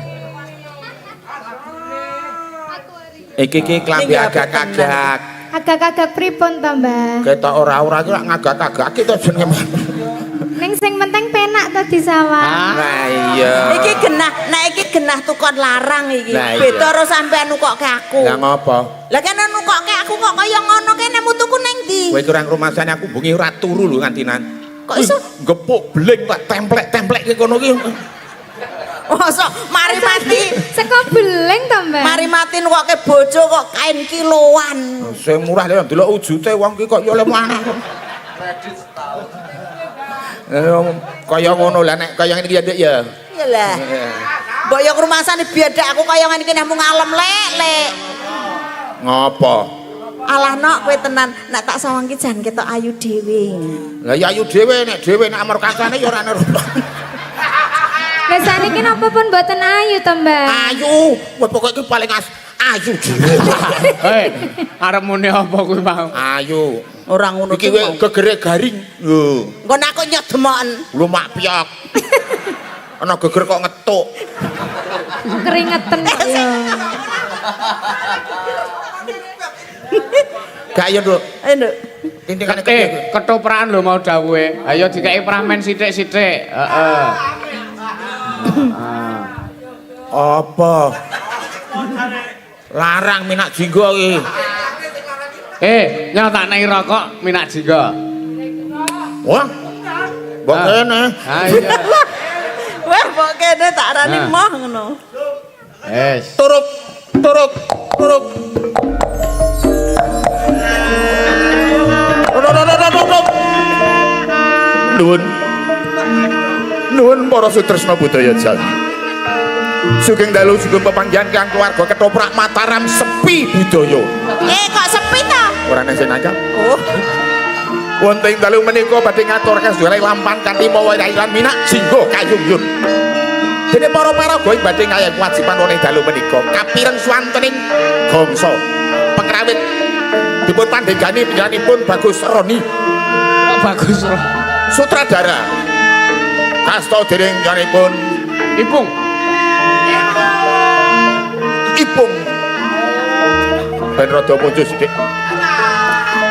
Iki iki klambi Ini agak-agak. Agak-agak pripun to, Mbah? Ketok ora-ora iki lak ngagak-agak to jenenge. Ning sing penting penak to disawang. Ah, Nah iya. Iki genah, nek iki genah tukon larang iki. Lah iya. Beda karo sampean nukokke aku. Lah ngopo? Lah kene nukokke aku kok kaya ngono kene mutuku neng ndi? Kowe kurang rumasane aku bengi ora turu lho ngantinan. Kok iso? Gepuk beling tak templek-templek ke kono ki. Mosok mari mati, Seko beling to, Mbah? mari mati nukokke bojo kok kain kiloan. Sing murah lho ndelok wujute wong ki kok ya lemah. Kaya ngono lah nek kaya ngene iki ya Dik ya. Iya lah. Mbok yo rumasane biadak aku kaya ngene iki nek mung ngalem lek lek. Ngopo? Alah nok kowe tenan nek tak sawang ki jan ketok ayu dhewe. Lah ya ayu dhewe nek dhewe nek amor kancane ya ora nurut. Lah saniki napa pun mboten ayu to, Mbah? Ayu, kowe pokoke iki paling ayu dhewe. Hei, arep muni apa kuwi mau? Ayu. Ora ngono Iki kowe gegere garing. Lho, Engko nek aku nyedemoken. lho mak piyok. Ana geger kok ngetuk. Keringetan kok ya. Gak ya, Nduk. Ayo Nduk. Tintingane Ketoprakan lho mau dawuhe. Ayo dikeki pramen sithik-sithik. Heeh. Apa? Larang minak jinggo iki. Nyok tak nei rokok minak jinggo. Wah. Mbok Ah. kene. Ah iya. Wah, mbok kene tak arani Nah. moh ngono. Wes. Turuk, turuk, turuk. Turuk. Nuwun. Nuwun para sutresna budaya Jawi. Sugeng dalu sugeng pepanggihan kang keluarga ketoprak Mataram sepi budaya. Kok sepi ta? Ora nang sing nangkap. Oh. Wonten ing dalu menika badhe ngaturaken sedherek lampan kanthi mawa lan minak jinggo kayungyun. Dene para paraga ing badhe ngayahi kewajiban wonten ing dalu menika kapireng swantening gongso pengrawit dipun pandhegani panjenenganipun Bagus Roni Kok bagus ro. sutradara kasta dening panjenenganipun Ipung. Ipung ben rada muncul sithik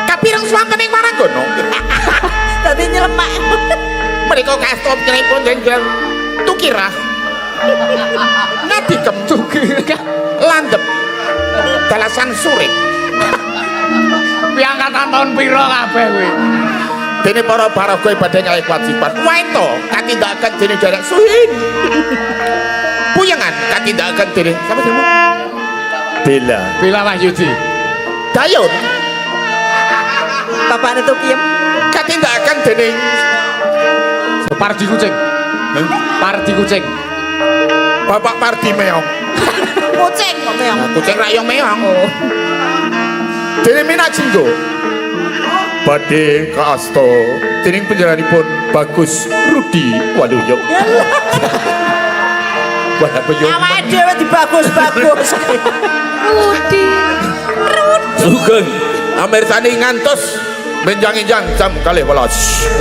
kapireng swantening maranggono Dadi nyelemak. menika kasta panjenenganipun jenengan Tukirah Ngadikem Tukirah. landhep dalasan surip Piangkatan tahun pira kabeh kuwi? dene para paraga badhe ngayahi kewajiban waento katindakaken dening derek suhin puyengan katindakaken dening sapa jenengmu Bella. Bila Wahyudi. Dayun Bapakne tuh kiem. Katindakan dening Pardi kucing. Pardi kucing. Bapak Pardi Meong. Kucing kok meong. Kucing rak yo meong. Dening Minak Jinggo. Badhe kaasta dening panjenenganipun Bagus Rudi Waluyo. Wah, apa yo? Awake dhewe dibagus-bagus. Rudi. Sugeng amirsani ngantos benjang-enjang jam 12.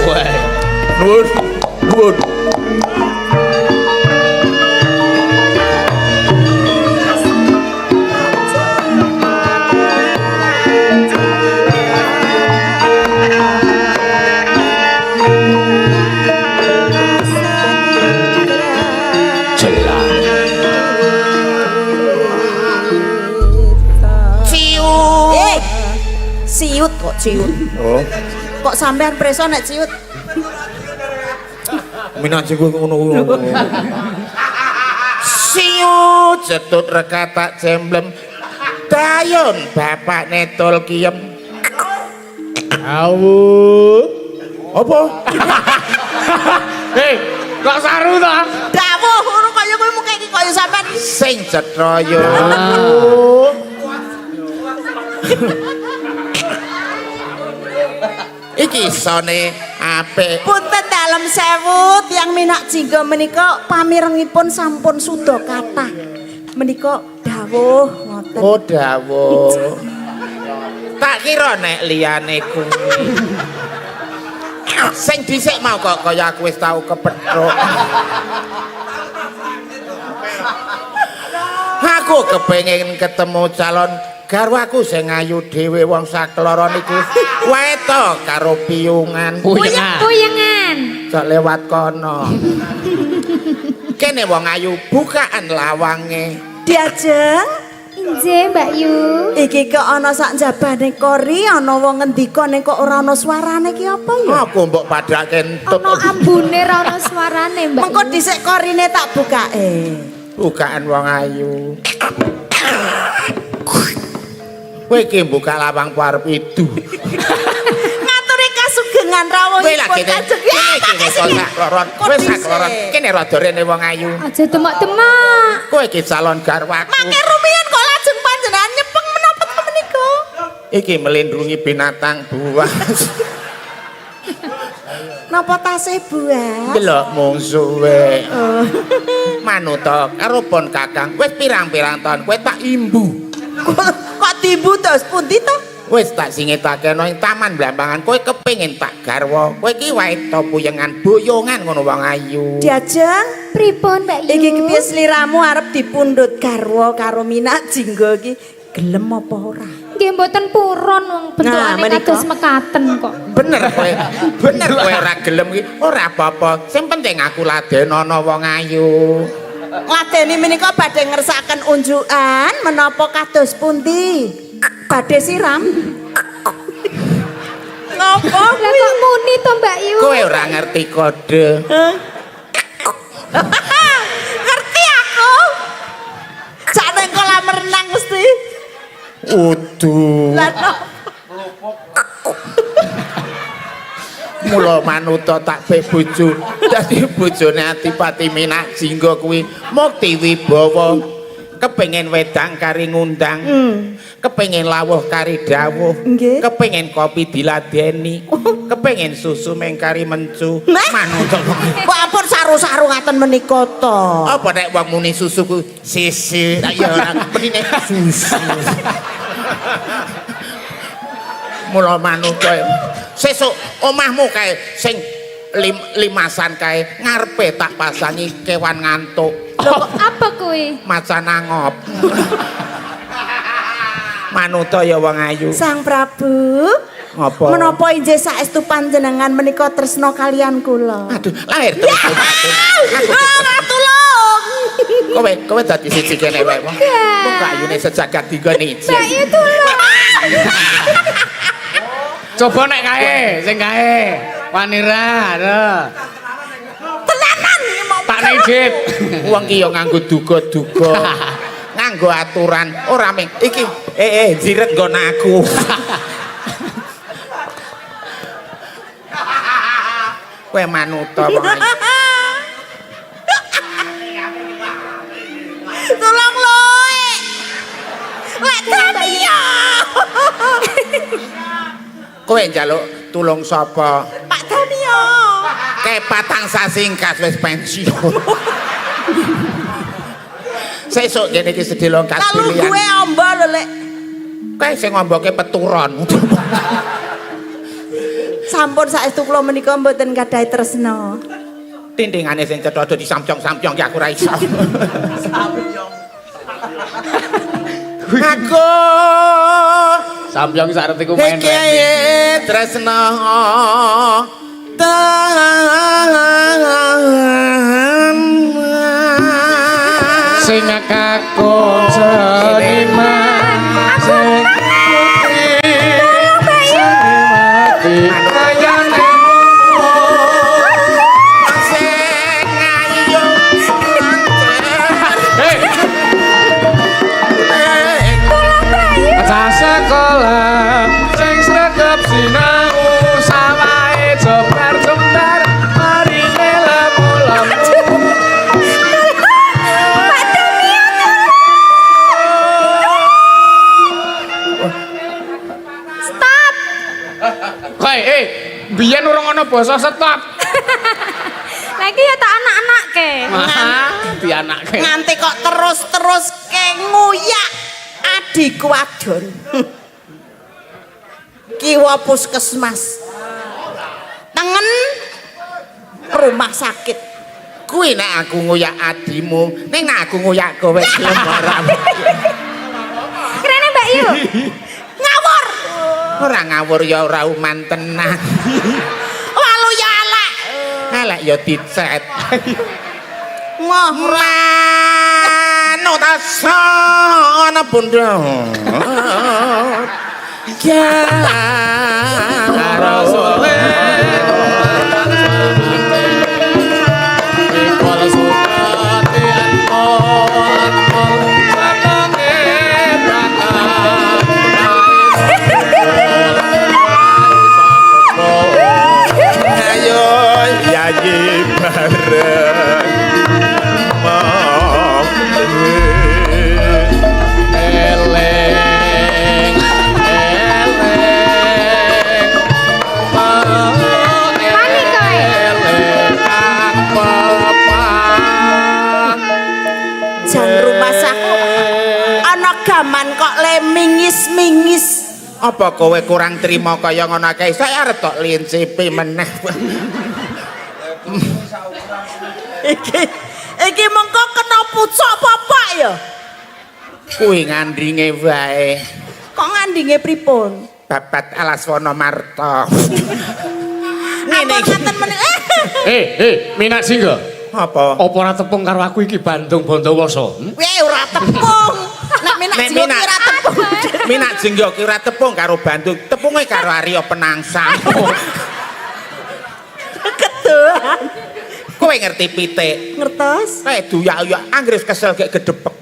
Wah. Nuwun, nuwun. Jelas. Eh. Siut kok ciut. Oh, Kok sampean preso nek ciut? Minak Jinggo ngono kuwi. Siut cetut reka tak jemblem. Dayun bapak netol kiem. Awu. Apa? Hei, kok saru to? Dawuh ngono kaya kowe muka iki kaya sampean. Sing cetha yo. Iki isone apik. Punten dalem sewu tiyang Minak Jinggo menika pamirengipun sampun suda kathah. Menika dawuh ngoten. Oh dawuh. Tak kira nek liyane kuwi. Sing dhisik mau kok kaya aku wis tau kepethuk. Aku kepengin ketemu calon garwaku sing ayu dhewe wong sakloro niku. Wae to karo piyungan. Puyengan. Puyengan. Cok lewat kono. Kene wong ayu bukaan lawange. Diajeng Injih Mbak Yu. iki kok ana sak njabane kori ana wong ngendika ning kok ora ana suarane iki apa ya? Aku mbok padake entut. Ana ambune ra ono suarane Mbak. Mengko Yu. dhisik korine tak bukake. Bukaan wong ayu. Kowe iki buka lawang arep idu. Ngaturi kasugengan Kowe rawuhipun lagi Kanjeng. kene iki wis sak loron, wis sak loron. Kene rada rene wong ayu. Aja demak-demak. Kowe iki calon garwaku. Mangke rumiyin kok lajeng panjenengan nyepeng menapa to menika? Iki melindungi binatang buas. Napa tasih buas? Delok mungsuhe. Manuta karo pon Kakang wis pirang-pirang taun kowe tak imbu. Kok dimbu terus pundi to? Wis tak singetake nang taman Blambangan kowe kepengin tak garwa. Kowe iki wae to puyengan boyongan ngono wong ayu. Diajeng Pripun Mbak Yu? iki kepiye sliramu arep dipundhut garwa karo Minak Jinggo iki gelem apa ora? Nggih mboten purun wong bentukane Nah, menika. kados mekaten kok. Bener kowe. Bener kowe ora gelem iki. Ora apa-apa. Sing penting aku ladenono wong ayu. Ladeni menika badhe ngersakaken unjukan menapa kados pundi? Badhe siram. Ngopo Lah kok muni to Mbak Yu? Kowe ora ngerti kode. Ngerti aku. Sak nang kolam renang mesti. Udu. Lah nopo? Mula manuta tak pe bojo. Dadi bojone Adipati Minak Jinggo kuwi Mukti Wibawa. Kepengin wedang kari ngundang. Kepengin lawuh kari dawuh. Nggih. Kepengin kopi diladeni. Kepengin susu meng kari mencu. Nah. Manuta. Kok ampun saru-saru ngaten menika to. Apa nek wong muni susu ku sisi. Lah ya ora menine susu. Mula manuta sesuk omahmu kae sing limasan kae ngarepe tak pasangi kewan ngantuk. Apa kuwi? Macan angop. Manuta ya wong ayu. Sang Prabu, Ngapa? Menapa injih saestu panjenengan menika tresna kalian kula? Aduh, lahir terus. Ah, tulung. Kowe kowe dadi siji kene wae wong. Wong ayune sejagat digoni Mbak Yu tulung. Coba nek kae, sing kae. Wanira, lho. Tenanan iki mau. Tak nejit. Wong ki ya nganggo duga-duga. Nganggo aturan, ora ming iki Eh eh jiret nggon aku. Kowe manuta wong ayu. Tolong loe. Lek Dania. Kowe njaluk tulung sapa? Pak Dania. Kae patang sasi engkas wis pensiun. Sesuk kene iki sedelo kas Lalu pilihan. gue ombo lho lek. Kae sing ngomboke peturon. Sampun saestu kula menika mboten gadhahi tresna. Tindingane sing cetha aja disamcyong-samcyong ki aku ora iso. Aku Sambyong sak retiku main. iki tresna tan Sing kakung seniman sing putri seniwati kayane sing ayu. Hei. Cah sekolah sing sregep sinau sawahe jembar-jembar marine lemu-lemu. Pak Damio. Stop. Koe, biyen urung ana basa stop. Lagi ya tak anak-anak ke. Dianake. Nganti kok terus-terus ke nguyak adikku wadon. Kiwa puskesmas. Tengen rumah sakit. Kuwi nek aku nguyak adimu, ning nek aku nguyak kowe gelem ora? Kerene Mbak Yu. Ngawur. Ora ngawur ya ora uman tenan. Walu ya elek. Elek ya dicet. Moh Manut asana bunda. Ya Mikol sukati anmol anmol senenge berangkat. Ayo yayi bareng. Eleng eleng Mani kowe. eleng kang pepang. Jan rumah saku ana gaman kok le mingis-mingis. Apa kowe kurang trima kaya ngono kae? Saya arep tok lincipi meneh. Iki iki mengko kena pucuk apa Pak ya? Kuwi ngandringe wae. Kok ngandinge pripun? Babat Alaswana Marta. Ngene ngaten menika. Minak Singga. Apa? Apa ora tepung karo aku iki Bandung Bondowoso? Hmm? Kowe ora tepung. Nek minak Nek jenggo minak- ki ora tepung. Minak Jenggo ki ora tepung karo Bandung, tepunge karo Arya Penangsang. Kedoan. Kowe ngerti pitik? Ngertos? Kae duyak-uyak anggere kesel gek gedhepek.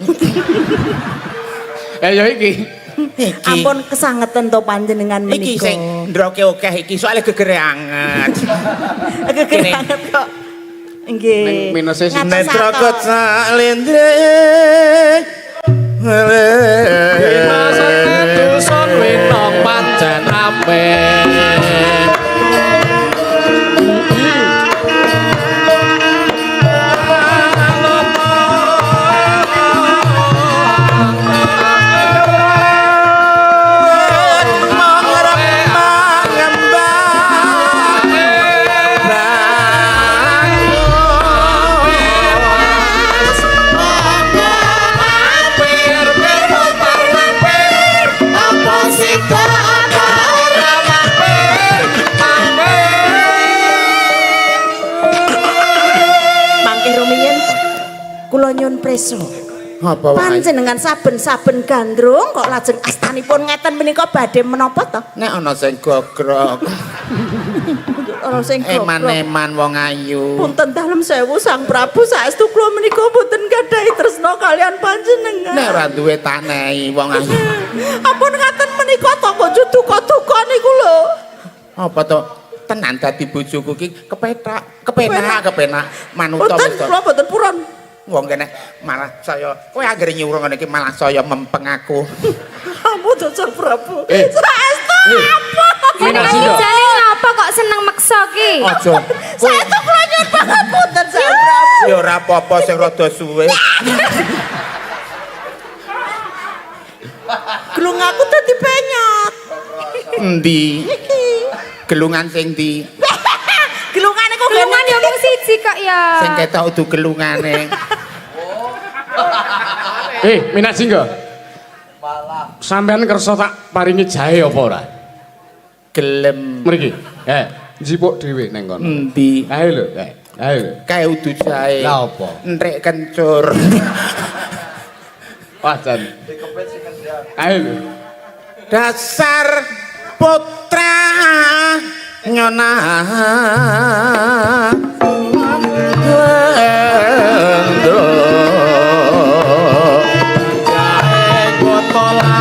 Ya iki. Iki. Ampun kesangeten to panjenengan Iki menika. sing ndroke akeh iki soalnya gegere anget. Geger Kene. banget kok. Nggih. Ning minuse sing Netra Ngatos-atos. kecak lendre. Dusun winong pancen rame. Mangke rumiyin kula nyuwun preso. Apa wae? Panjenengan saben-saben gandrung kok lajeng astanipun ngeten menika badhe menapa to? Nek ana sing gogrok. Ana sing goblok. Eman-eman wong ayu. Punten dalem sewu Sang Prabu, saestu kula menika mboten gadhahi tresna kalian panjenengan. Nek ora duwe tanehi wong ayu. Ampun ngaten menika to kok duka-duka niku lho. Apa to? Tenan dadi bojoku ki kepetak, kepenak, kepenak manuta Mboten wis to. kula mboten purun. Wong kene malah saya kowe anggere nyuruh ngene iki malah saya mempeng aku. Ampun to Sang Prabu. Eh. Saestu ampun. Minak Jenengan Jinggo. jane ngapa kok seneng meksa ki? Aja. Kowe Saestu kula nyuwun pangapunten Sang Prabu. ya ora apa-apa sing rada suwe. Gelung aku dadi penyot. Endi? Iki. Gelungan sing ndi? Gelungane kok Gelungan ya mung siji kok ya. Sing ketok udu gelungane. Minak Jinggo. Sampeyan kersa tak paringi jahe apa ora? Gelem. Mriki. Njipuk dhewe neng kono. Endi? Ayo lho, ayo lho. Kae udu jahe. Lah apa? Entek kencur. Wah, jan. Ayo lho. Dasar putra nyona. Jahe kotola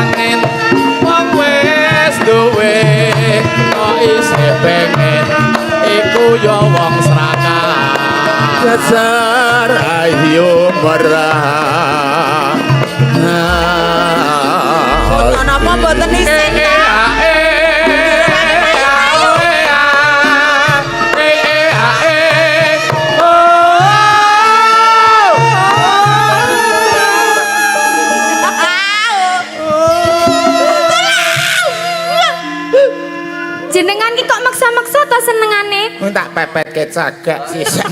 angin wong wis duwe kok isih pengen iku ya wong serakah. Dasar ayo merah. Mboten napa mboten isin. Jenengan ki kok maksa-maksa to senengane? Kowe tak pepetke cagak sisan.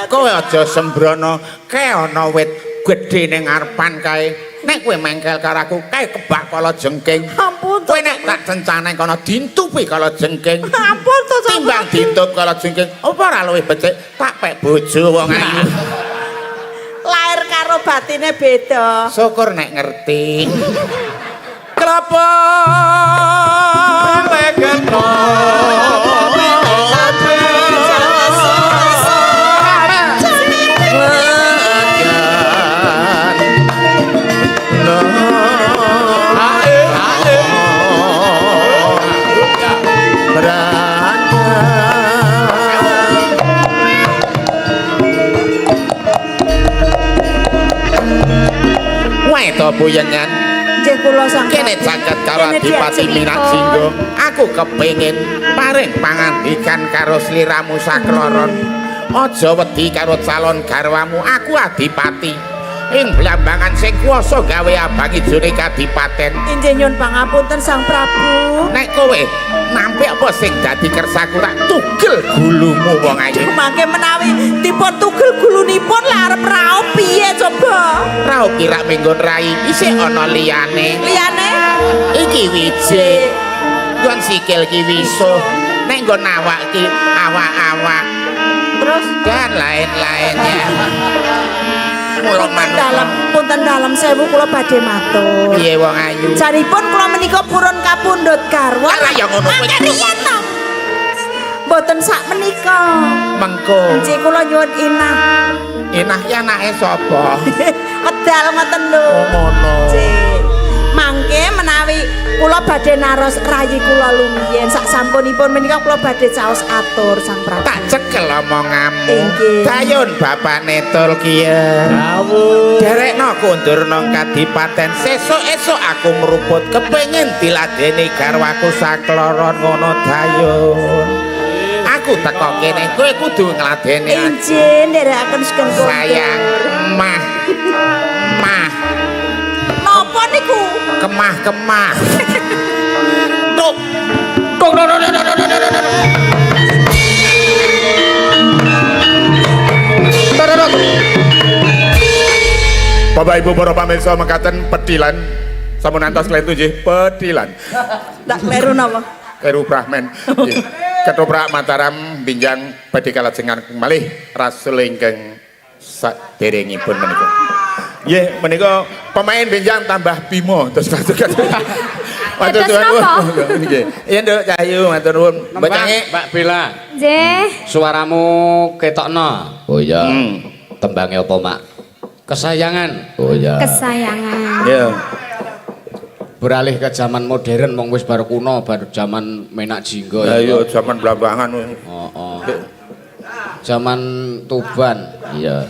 Kowe aja sembrono, kae ana wit gedhe ning ngarepan kae. Nek kowe mengkel karo aku, kae kebak kala jengking. Ampun to. Kowe nek tak cencane kono dintupi kala jengking. Ampun to Sang Timbang Prabu. dintup kala jengking, apa ora luwih becik tak pek bojo wong ayu. Lahir karo batine beda. Syukur nek ngerti. Kelapa Lekeno. Wae to buyengan. Nggih kula Sang Kene Prabu. caket karo Kene Adipati diajeng. Minak Jinggo. Aku kepengin paring pangandikan karo sliramu sakloron. Aja wedi karo calon garwamu, aku Adipati. Ing Blambangan sing kuwasa gawe abang ijone kadipaten. Injih nyuwun pangapunten Sang Prabu. Nek kowe nampi apa sing dadi kersaku tak tugel gulumu wong ayu. Mangke menawi dipun tugel gulunipun lah arep raup piye coba? Raup kirak minggon rai isih ana liyane. Liyane Iki wiji. Nggon sikil ki wisuh, nek nggon awak ki awak-awak terus dan lain-lainnya. Mula punten dalem, punten dalem sewu kula badhe matur. Piye wong ayu? Janipun kula menika purun kapundhut garwa. Lah ya ngono kuwi. Mangke riyen to. Mboten sak menika. Mengko. Nggih kula nyuwun inah. Inah ki anake sapa? Wedal ngoten lho. Oh ngono. Nggih. Mangke menawi kula badhe naros rayi kula lumiyin sak sampunipun menika kula badhe caos atur Sang Prabu. Tak cekel omonganmu. Inggih. Dayun bapakne tul kiye. Dawuh. Derekno kondur nang kadipaten. Sesuk esuk aku mruput kepengin diladeni garwaku sakloron ngono dayun. Aku teko kene kowe kudu ngladeni aku. Injih nderekaken sugeng kondur. Sayang mah. Mah Napa niku? kemah-kemah. Tuk. Tuk tuk tuk tuk tuk tuk tuk. Tuk tuk tuk. Bapak Ibu para pamirsa mekaten petilan sampun antos klentu nggih petilan. Tak kleru napa? Kleru Brahman. Nggih. Ketoprak Mataram binjang badhe kalajengan malih rasul ingkang saderengipun menika. Nggih, menika pemain benjang tambah Bimo terus. Matur Dados napa? Nggih. Iya, Nduk Cahyu, matur nuwun. Mbak Cange. Mbak Bella, Nggih. suaramu ketokno. Oh iya. Hmm. Tembange apa, Mak? Kesayangan. Oh iya. Kesayangan. Iya. Beralih ke zaman modern wong wis bar kuno, bar zaman Menak Jinggo Lah ya. iya zaman Blambangan. Heeh. Zaman Tuban. Iya.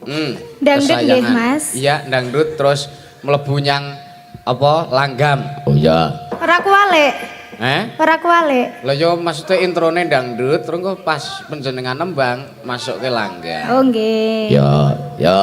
Heeh. Dangdut nggih, Mas. Iya, dangdut terus mlebu nyang apa? Langgam. Oh iya. Ora kuwalik, Eh? ora kuwalik. Lah yo maksudnya introne dangdut terus engko pas panjenengan nembang masuk ke langgam. Oh nggih. Ya, ya.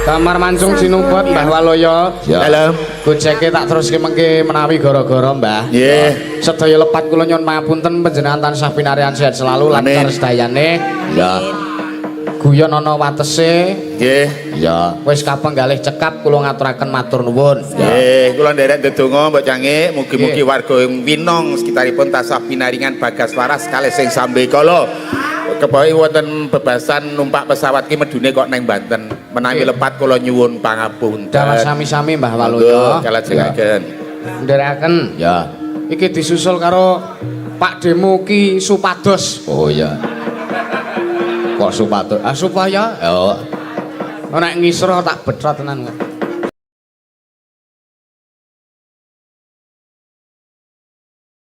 Damar mancung sinupet Mbah Waloyo. Ya. Dalem. Gojeke tak teruske mengke menawi gara-gara Mbah. Nggih. Sedaya lepat kula nyuwun pangapunten panjenengan tansah pinaryan sehat selalu lancar Amin. sedayane. Ya. Guyon ana watese. Nggih. Ya. Wis kapenggalih cekap kula ngaturaken matur nuwun. Nggih, kula nderek ndedonga Mbok Cangik, mugi-mugi warga ing Winong sekitaripun tansah pinaringan bagas waras kalih sing sambekala. Kebawi wonten bebasan numpak pesawat ki medune kok neng Banten. Menawi Nggih. lepat kula nyuwun pangapunten. Dawa sami-sami Mbah Monggo Waluyo. kalajengaken. Nderekaken. Ya. Iki disusul karo Pak Demo Ki Supados. Oh iya. Kok supados? Ah supaya? Oh. Nek ngisro tak betrot tenan kok.